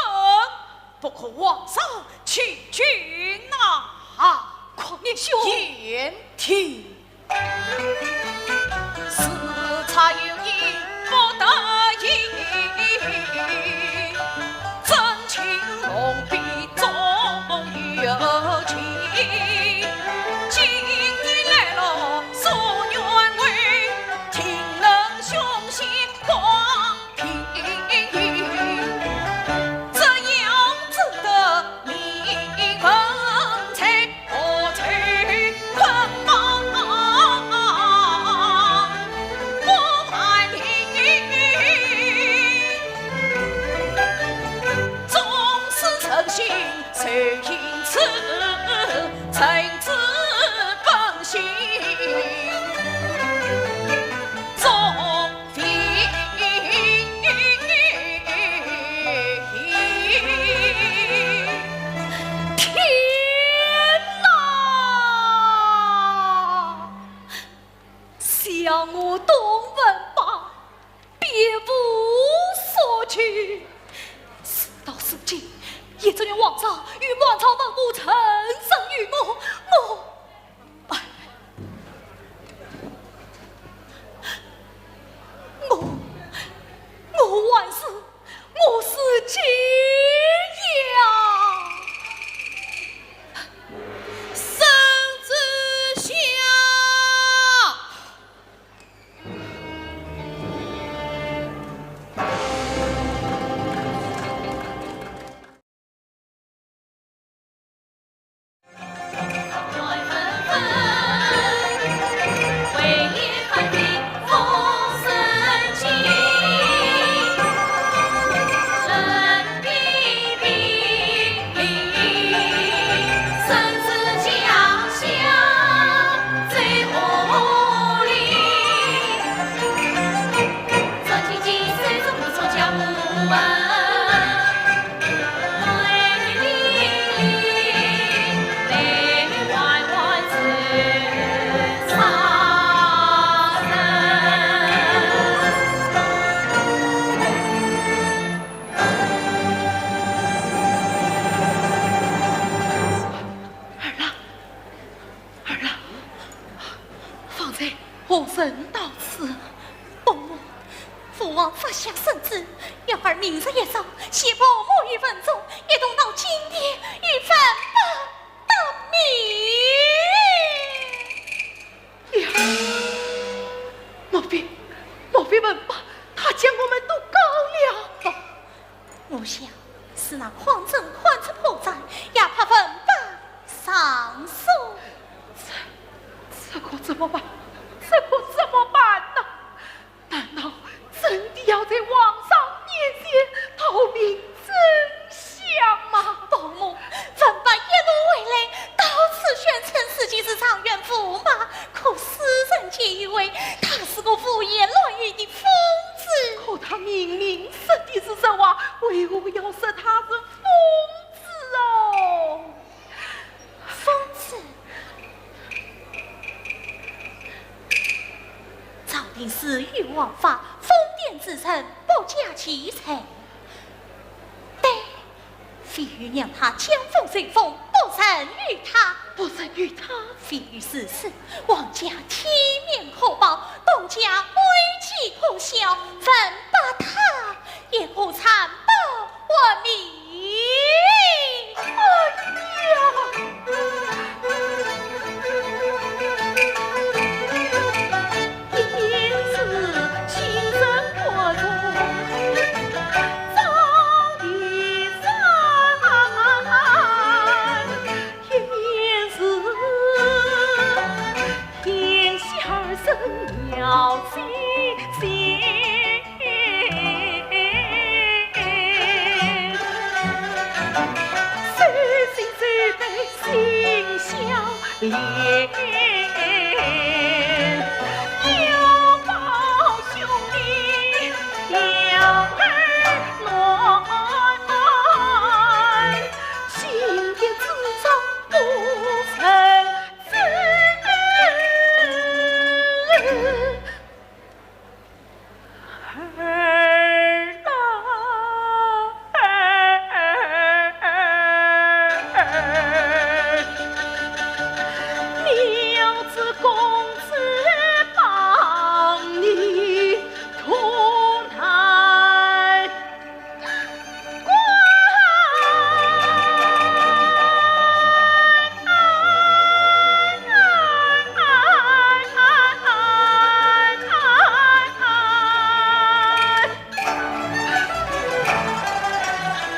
不可皇上欺君呐！况爷兄，贤弟， 是差有意不得已，真情弄比中有情。今日来了诉冤委，定能凶险光 平，这样只得命人在何处捆绑不还礼。纵使诚心受刑处，诚知本性忠 天哪！想我董文豹别无所求，事到如今，也只愿皇上与满朝文武成全于我，我 我，我还是，我是解呀！圣旨下。儿啊，儿啊，方才何人到此？ 父王，父王发下圣旨，要儿明日一早，携父母与文种，一同到金殿与文豹答明。呀，被文霸他将我们都告了。不，我想是那匡正看出破绽，也怕文霸上诉。这，这可怎么办？这可怎么办呢？难道真的要在皇上面前讨明真相吗？伯母，文霸一路回来，到处宣称自己是状元驸马，可世人皆以为他是个胡言乱语的疯子。可他明明说的是实话，为何要说他是疯子哦？疯子？朝廷赐予王法，疯癫之人不加其罪。对，非有让他将风就风，不仁于他。不仁于他？非有如此，王家体面可保，东家危机可消，文霸他也可惨不 活命。哎呀！一面是亲生骨肉长的山，一面是天下儿孙要亲近。 手心手背心相连，要保兄弟两儿男，心底之中不曾争。 儿啊，儿，你要知公子把你图难。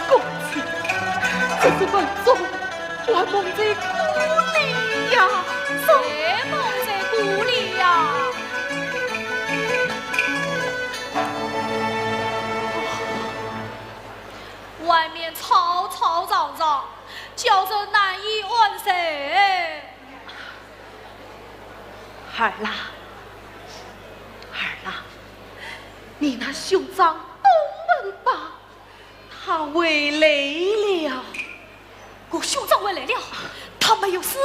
公子，这是文种，还蒙在鼓里呀。谁蒙在鼓里呀？ 外面吵吵嚷嚷，叫人难以安睡。儿啦，儿啦，你那兄长东门霸，他回来了。我兄长回来了？他没有死，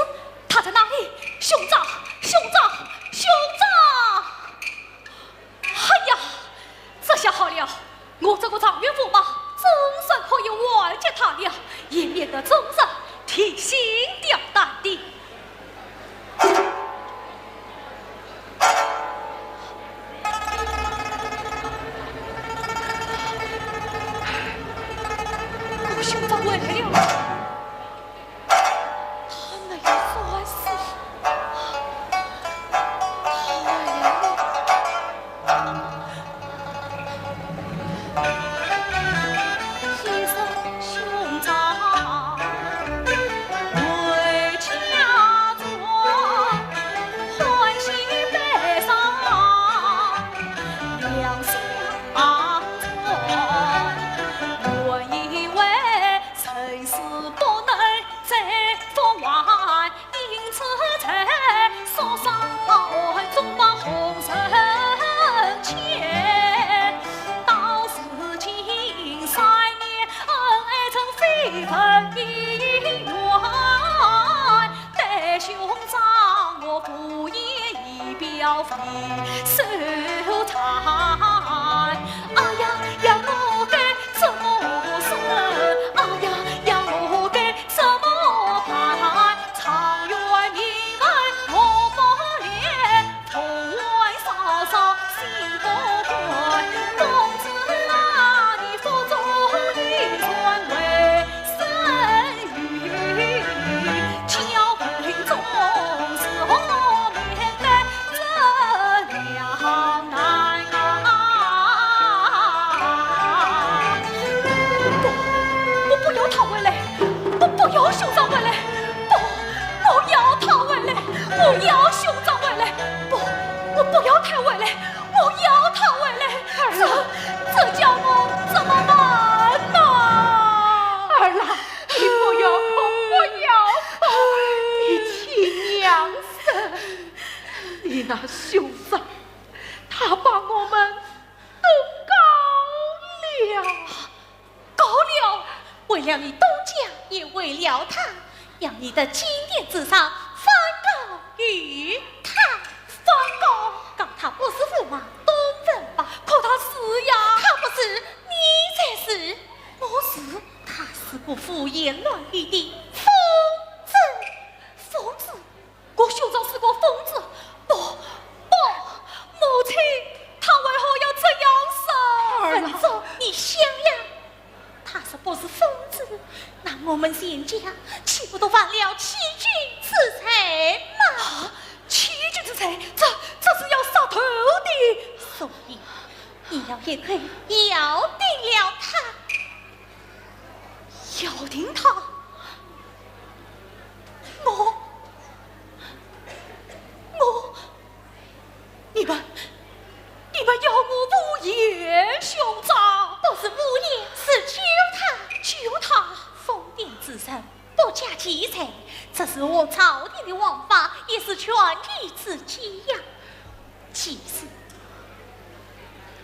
他在哪里？兄长，兄长，兄长！ 哎呀，这下好了，我这个状元驸马总算可以完结他了，也免得终日提心吊胆的。我兄长回来了。 他没有摔死，他回来了。一声兄长回家转，欢喜悲伤两相传。原以为 生死不能再复还，因此在宿舍暗中把红尘牵。到如今三年恩爱成非分已远，待兄长我不言以表非仇谈。哎呀呀，我该 怎么说？哎呀呀，我该怎么办？状元名门落不了，驸马嫂嫂心不甘。公子啊，你腹中有人为生育，教训总是我面对这两难啊。在金殿之上，反告于他。反告？告他不是驸马董文豹。可他是呀。他不是，你才是。我是？他是个胡言乱语的疯子。疯子？我兄长是个疯子？不，不，母亲，他为何要这样说？儿啊。文种，你想呀， 他若不是疯子，那我们钱家岂不都犯了欺君之罪吗？啊，欺君之罪，这，这是要杀头的。所以，你要一口咬定了他。咬定他？我，我 你们，你们要我无眼兄长？不是无眼，是救他。救他？疯癫之人，不加其罪，这是我朝廷的王法，也是权宜之计呀。其实，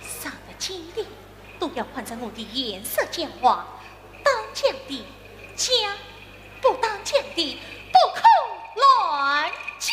上得金殿，都要看在我的颜色讲话，当讲的讲，不当讲的不可乱讲。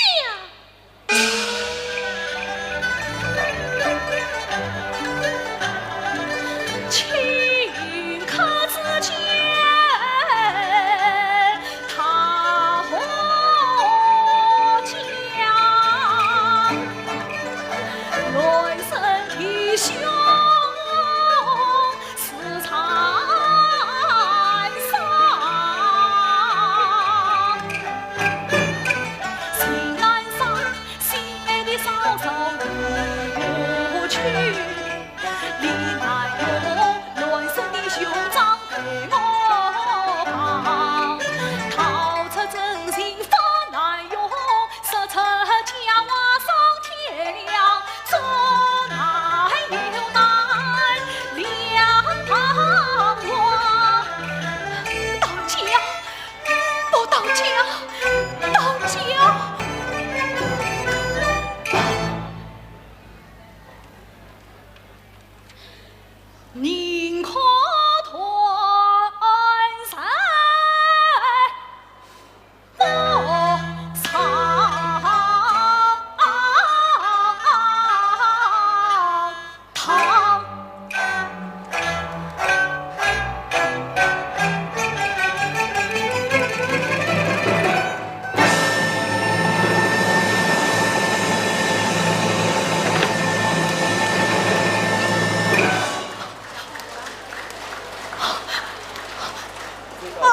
啊！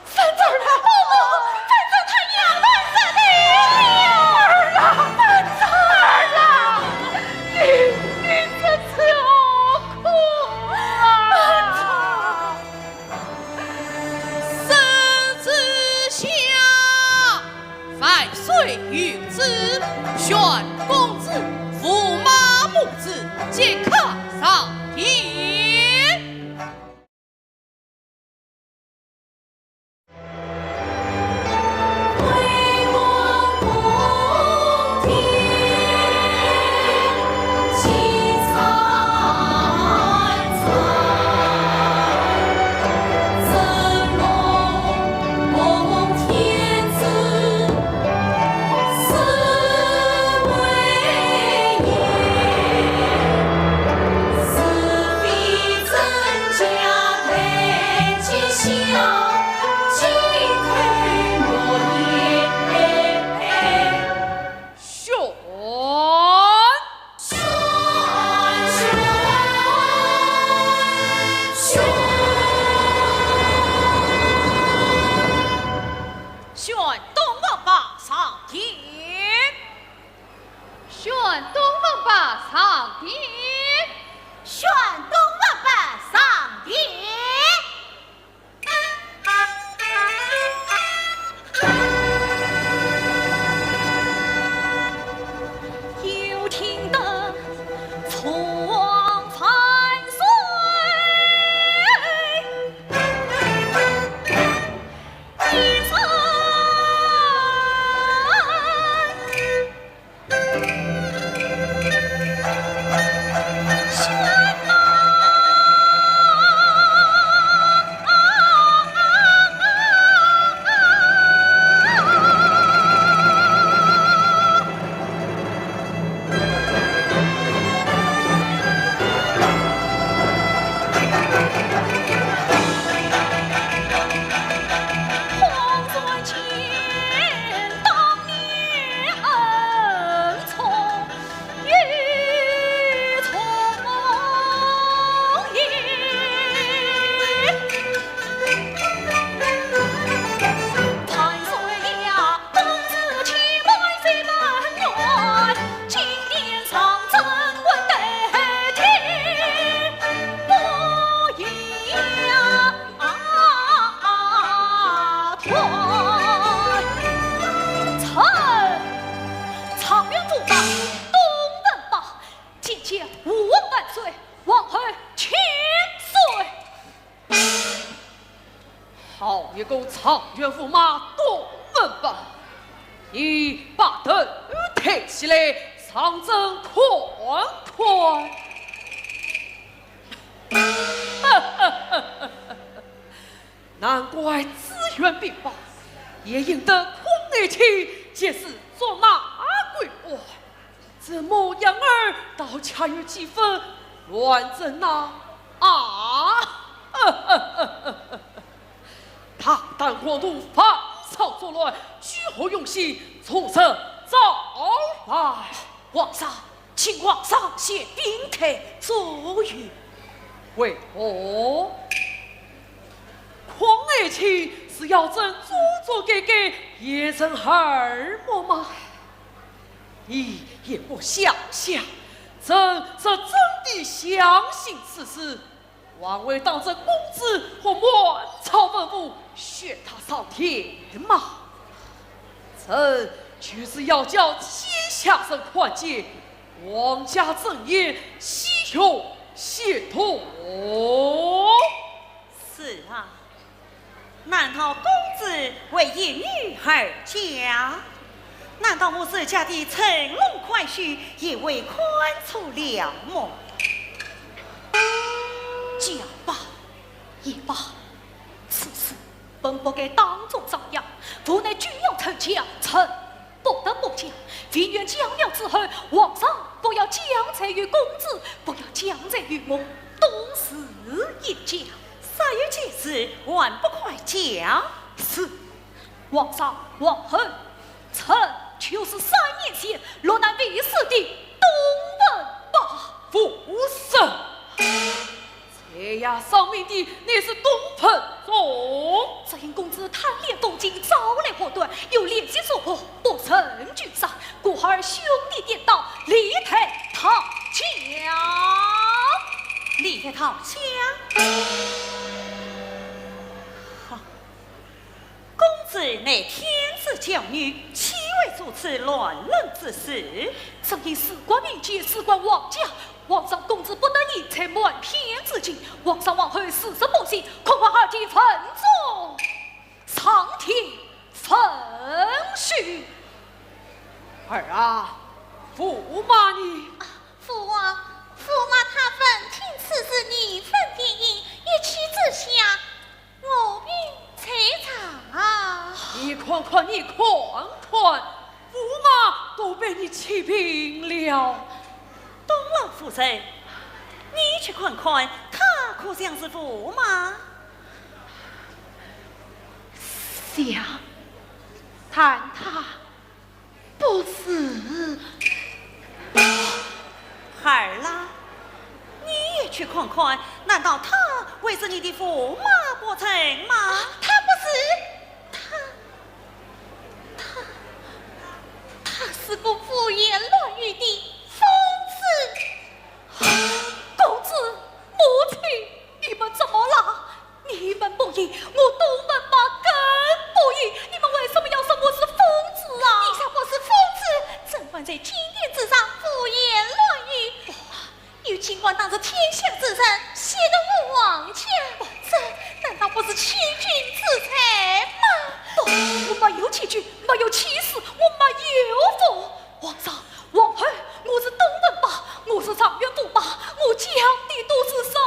翻转了，翻转他要来杀你！儿啊，翻转啊！你，你这是何苦啊？圣旨下，万岁谕旨，宣公子驸马母子即刻上殿。一个状元驸马东门豹，你把头抬起来，上阵看看。难怪紫苑兵败，也因得孔爱卿结识捉拿归案，这模样儿倒恰有几分乱真呐。啊！大胆狂徒，犯上作乱，居何用心，从实招来。皇上，请皇上先屏退左右。为何？孔爱卿是要朕做做改改，严惩耳目吗？你也不想想，朕是真的相信此事， 还未当着公子和满朝文武宣他上殿吗？朕就是要叫天下人看见皇家珍言，岂有邪同。是啊，难道公子为一女而嫁？难道我自家的乘龙快婿也会看错了么？讲吧， 也罢，此事本不该当众张扬，无奈既要成家，臣不得不讲。唯愿讲了之后，皇上不要降罪于公子，不要降罪于我，都是一家。煞有介事，还不快讲？是，皇上、皇后，臣就是三年前落难未死的东门豹。夫人！ 这样丧命的乃是东门豹。只因公子贪恋风景，招来祸端，又联系苏博，不慎俱杀，故而兄弟颠倒，理该讨讲。理该讨讲？好，公子乃天之娇女，岂会做此乱伦之事？只因事关民间，事关皇家， 皇上公子不得言，才瞒骗至今。皇上皇后事事不信，恐怕二弟文宗上殿问讯。儿啊，驸马呢？父王，驸马他闻听此事，义愤填膺，一气之下， 卧病在床。你看看，你看看，驸马都被你气病了。东楼夫人，你去看看，他可像是驸马？像，但他 不是。孩儿啊，你也去看看，难道他会是你的驸马不成吗？啊，他不是，他，他，他是个胡言乱语的疯子。公子，母亲，你们怎么了？ 你们不依，我东门豹更不依。你们为什么要说我是疯子啊？你才不是疯子，怎敢在金殿之上胡言乱语？有金冠当着天下之人，戏弄我皇家，这难道不是欺君之罪吗？不，我没有欺君，没有欺私，我没有疯。皇上，皇后，我是东门豹，我是状元驸马，我讲的都是实话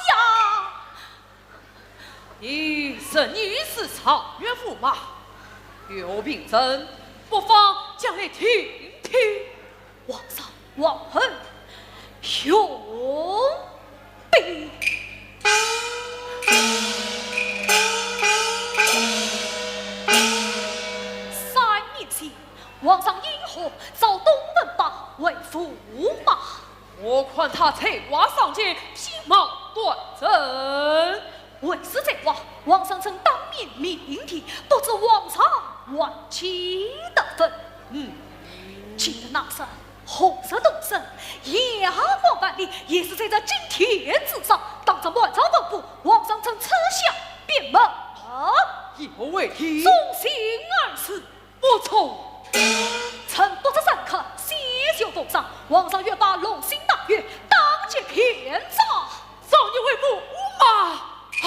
呀。 你说你是状元驸马，有凭怎不妨讲来听听。皇上，皇后，有凭。三年前，皇上因何召东门豹为驸马？ 我看他才华尚浅，品貌端正。为是才华，皇上曾当面命定，不知皇上还记得否？嗯。今日那日，红日东升，霞光万里，也是在这金殿之上，当着满朝文武，皇上曾赐下闭门，以后为天。忠心二字。 不错。臣不知深刻，先求奉上，皇上愿把龙心大悦，当即便召。状元为驸马。啊！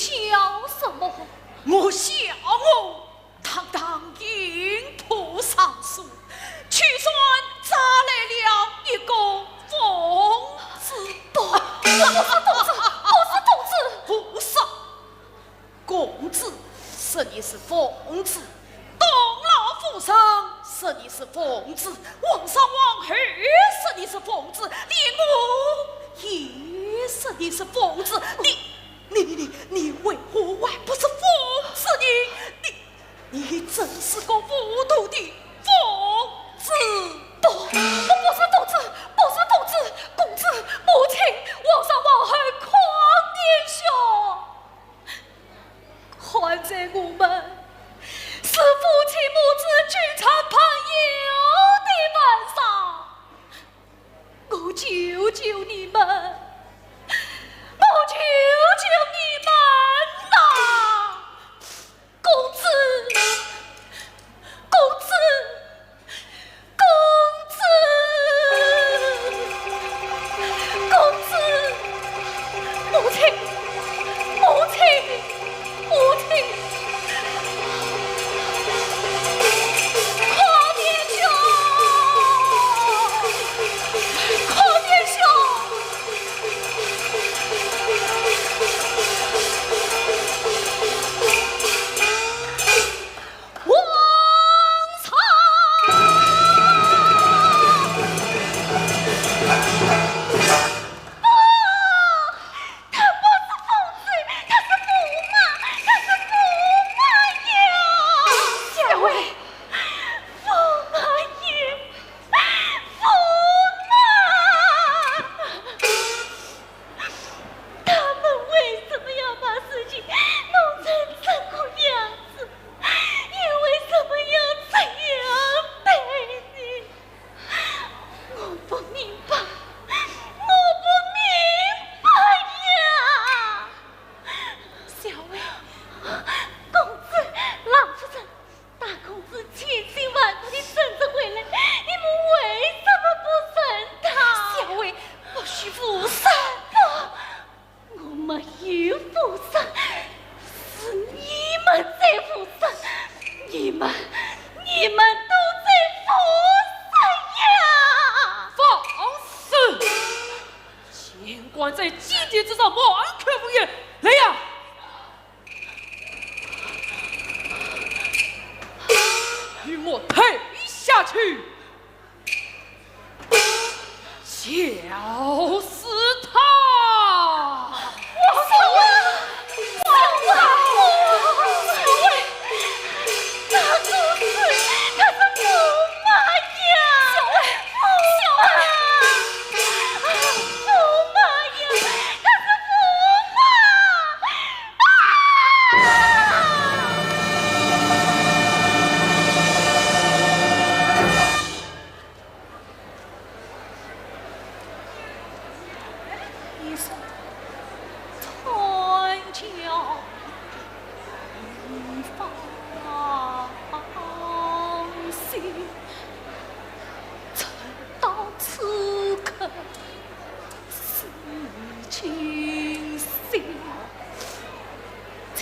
笑什么？我笑我堂堂刑部尚书，居然招来了一个公子说你是疯子，东老夫人说你是疯子，皇上皇后说你是疯子，连我也说你是疯子。你，你，你，你，你为何还不是疯子呢？你，你真是个糊涂的疯子！不，我不是疯子，不是疯子，公子，母亲，皇上皇后，快点说！ 看在我们是夫妻母子君臣朋友的份上，我求求你们，我求求你们呐！公子，公子， 公子，公子，母亲，母亲，母亲，快点说，快点说！ 皇上！不，他不是疯子，他是驸马，他是驸马爷！小薇，驸马爷，驸马！ 他们为什么要把事情弄成这个样子？又为什么要这样对你？我不明白，我不明白呀！小薇，公子，老夫人， 大公子千辛万苦地争执回来，你们为什么不认他？小薇，或许误伤。不，我没有误伤，是你们在误伤，你们，你们都在误伤呀！放肆！县官在金殿之上，满口胡言，来呀！ 与我退下去，教训他。王大人，王大人，王大人，大公子，他是驸马呀！小薇，小薇，驸马呀，他是驸马！ 臣到此刻思今宵，请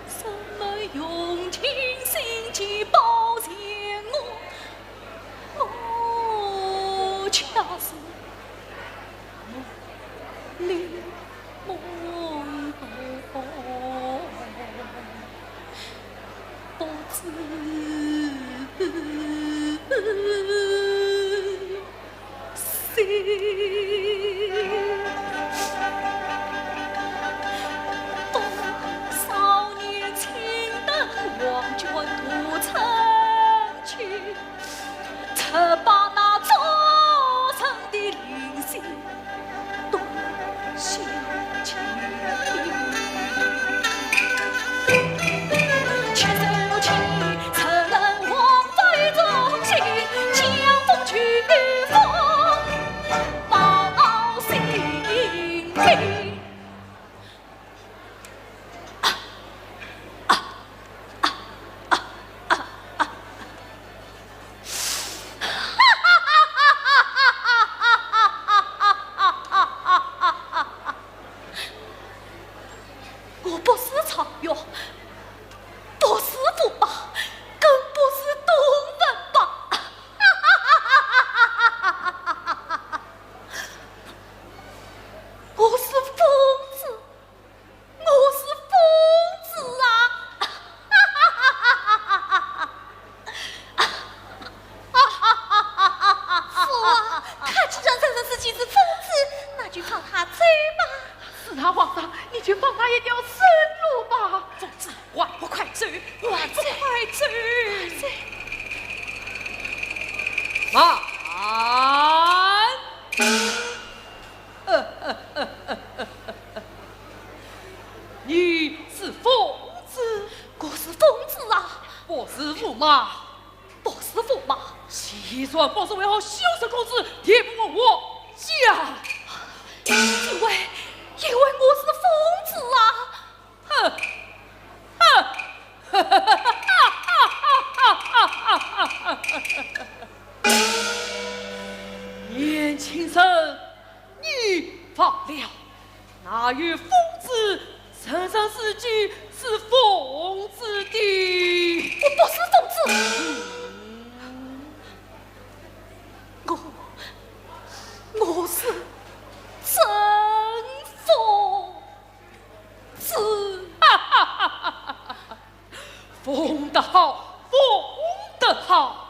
什么用尽心机报谢我，我恰似梦里梦。 不知谁。多少年青灯黄卷土城去，只把那昨日的灵犀 多想起，却受尽快，快走，快走，快走！慢！你是疯子？我是疯子啊！不是驸马？不是驸马？既然不是，为何羞恥公子也不问我家？因为，因为我是疯子啊！ 哼！哼！年轻人，你忘了，哪有疯子承认自己是疯子的？我不是疯子，我，我是真疯 子。疯得好，疯得好，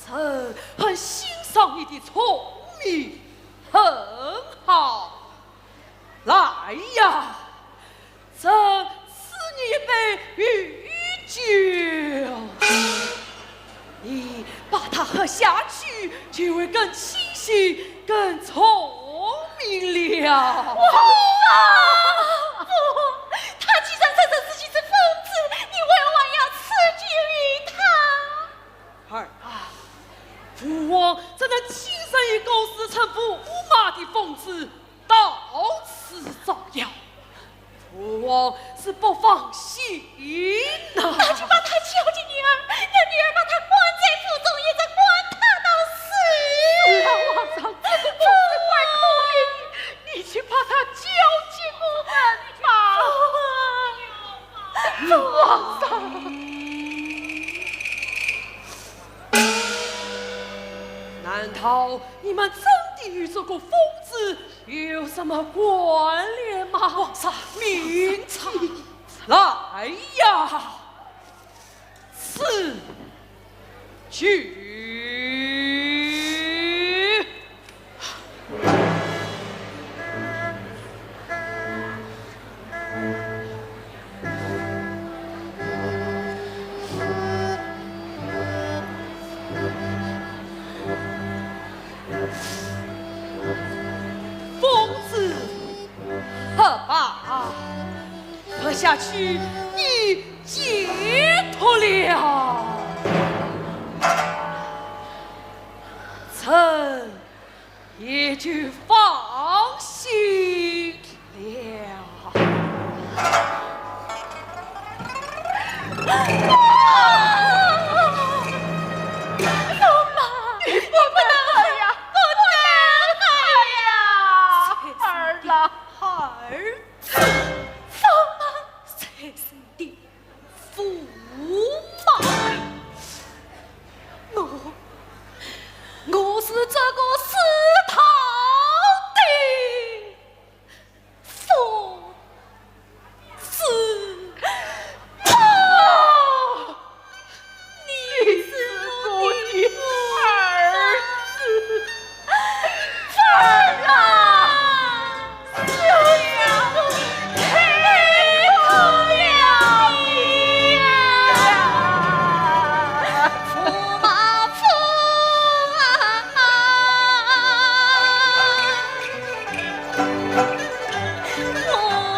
朕很欣赏你的聪明，很好。来呀，朕赐你一杯御酒。 你把它喝下去，就会更清醒、更聪明了。王上！不，他既然承认自己是疯子，你为何还要赐酒于他？儿啊，父王怎能轻饶一个自称驸马的疯子？ 到此招摇，父王是不放心呐。那就把他交给女儿，让女儿把他关在府中，也再关他到死。是啊，王上，这个疯子怪可怜的，你就把他交给我们吧。王上。难道你们真的与这个疯子 有什么关联吗？皇上，命你来呀，赐酒。疯子，喝吧，喝下去，你解脱了。臣 也就放心了。驸马，你不能喝呀，不能喝呀！儿啊，儿子，驸马，谁是你的 驸马，我，我是这个世道的疯子啊！你是我的儿子。 儿啊，休要开口了呀！驸马，驸马，我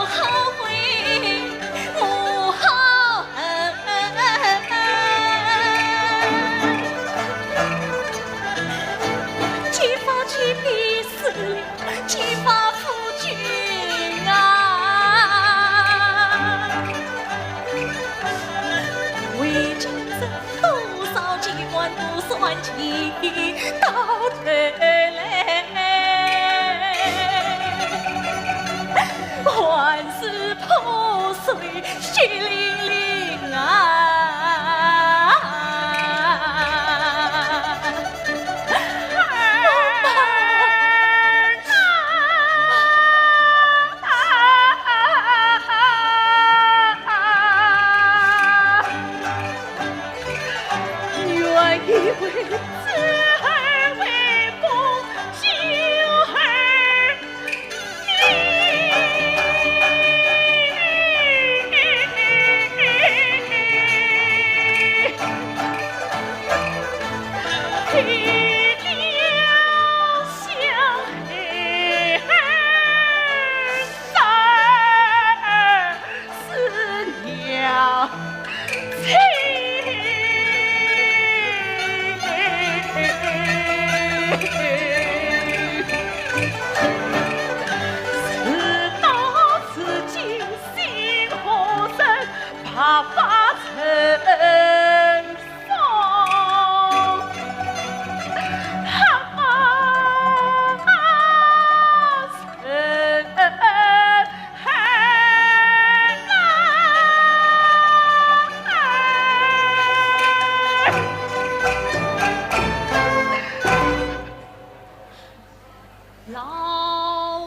好悔，我好恨。 结发妻的事了，结发夫君啊。为今生多少机关都算尽，到头来还是破碎血淋淋啊！老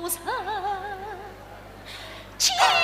人家。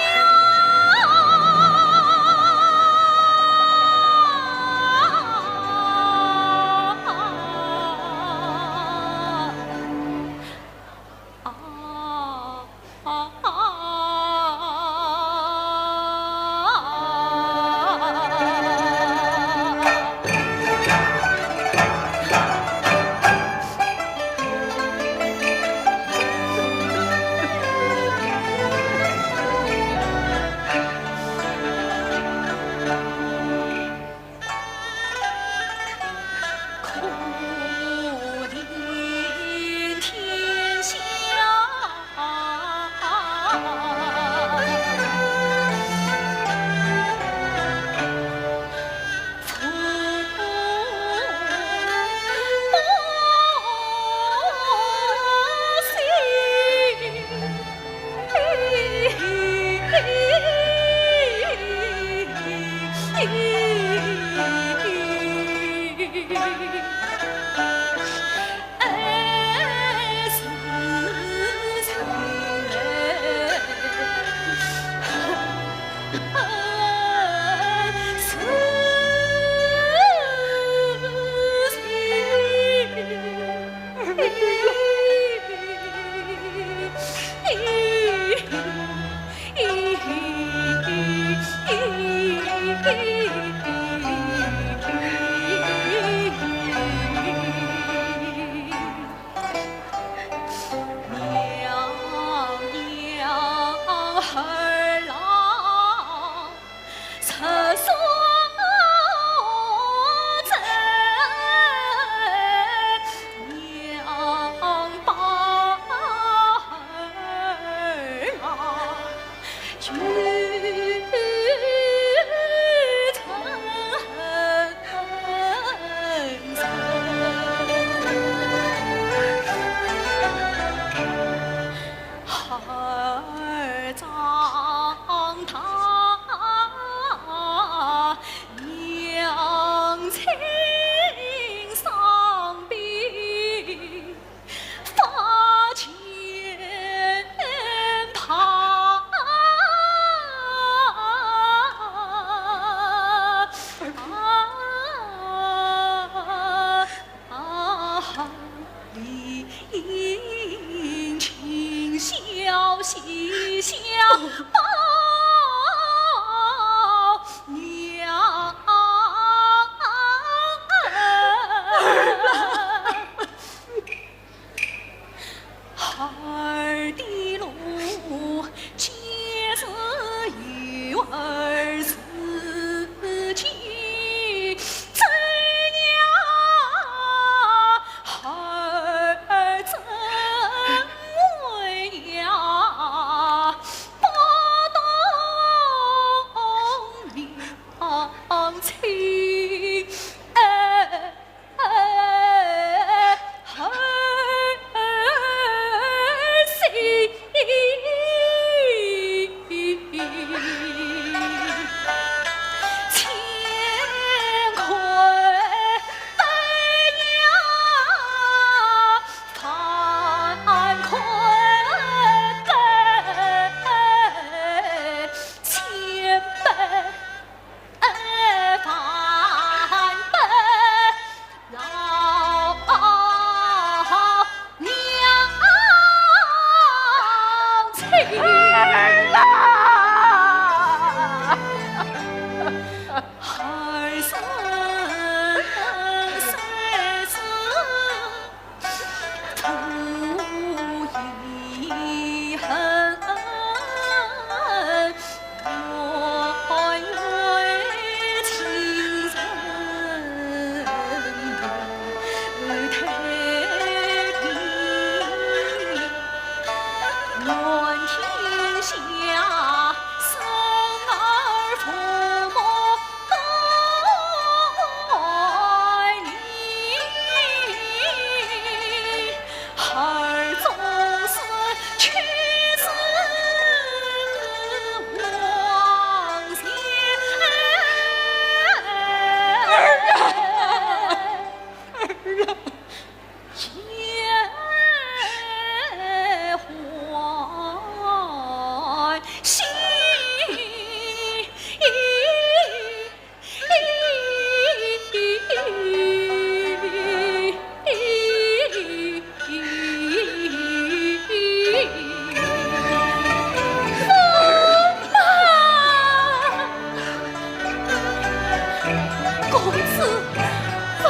公子，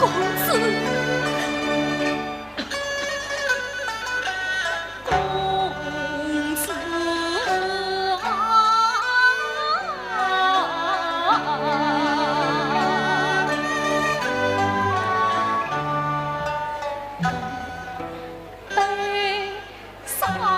公子，公子啊！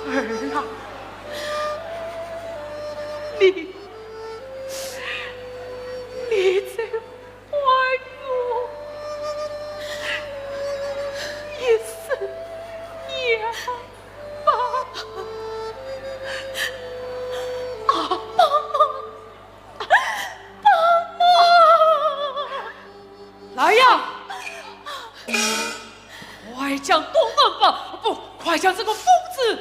儿啊，你，你在唤我一声娘吧。向东门报，不，快将这个疯子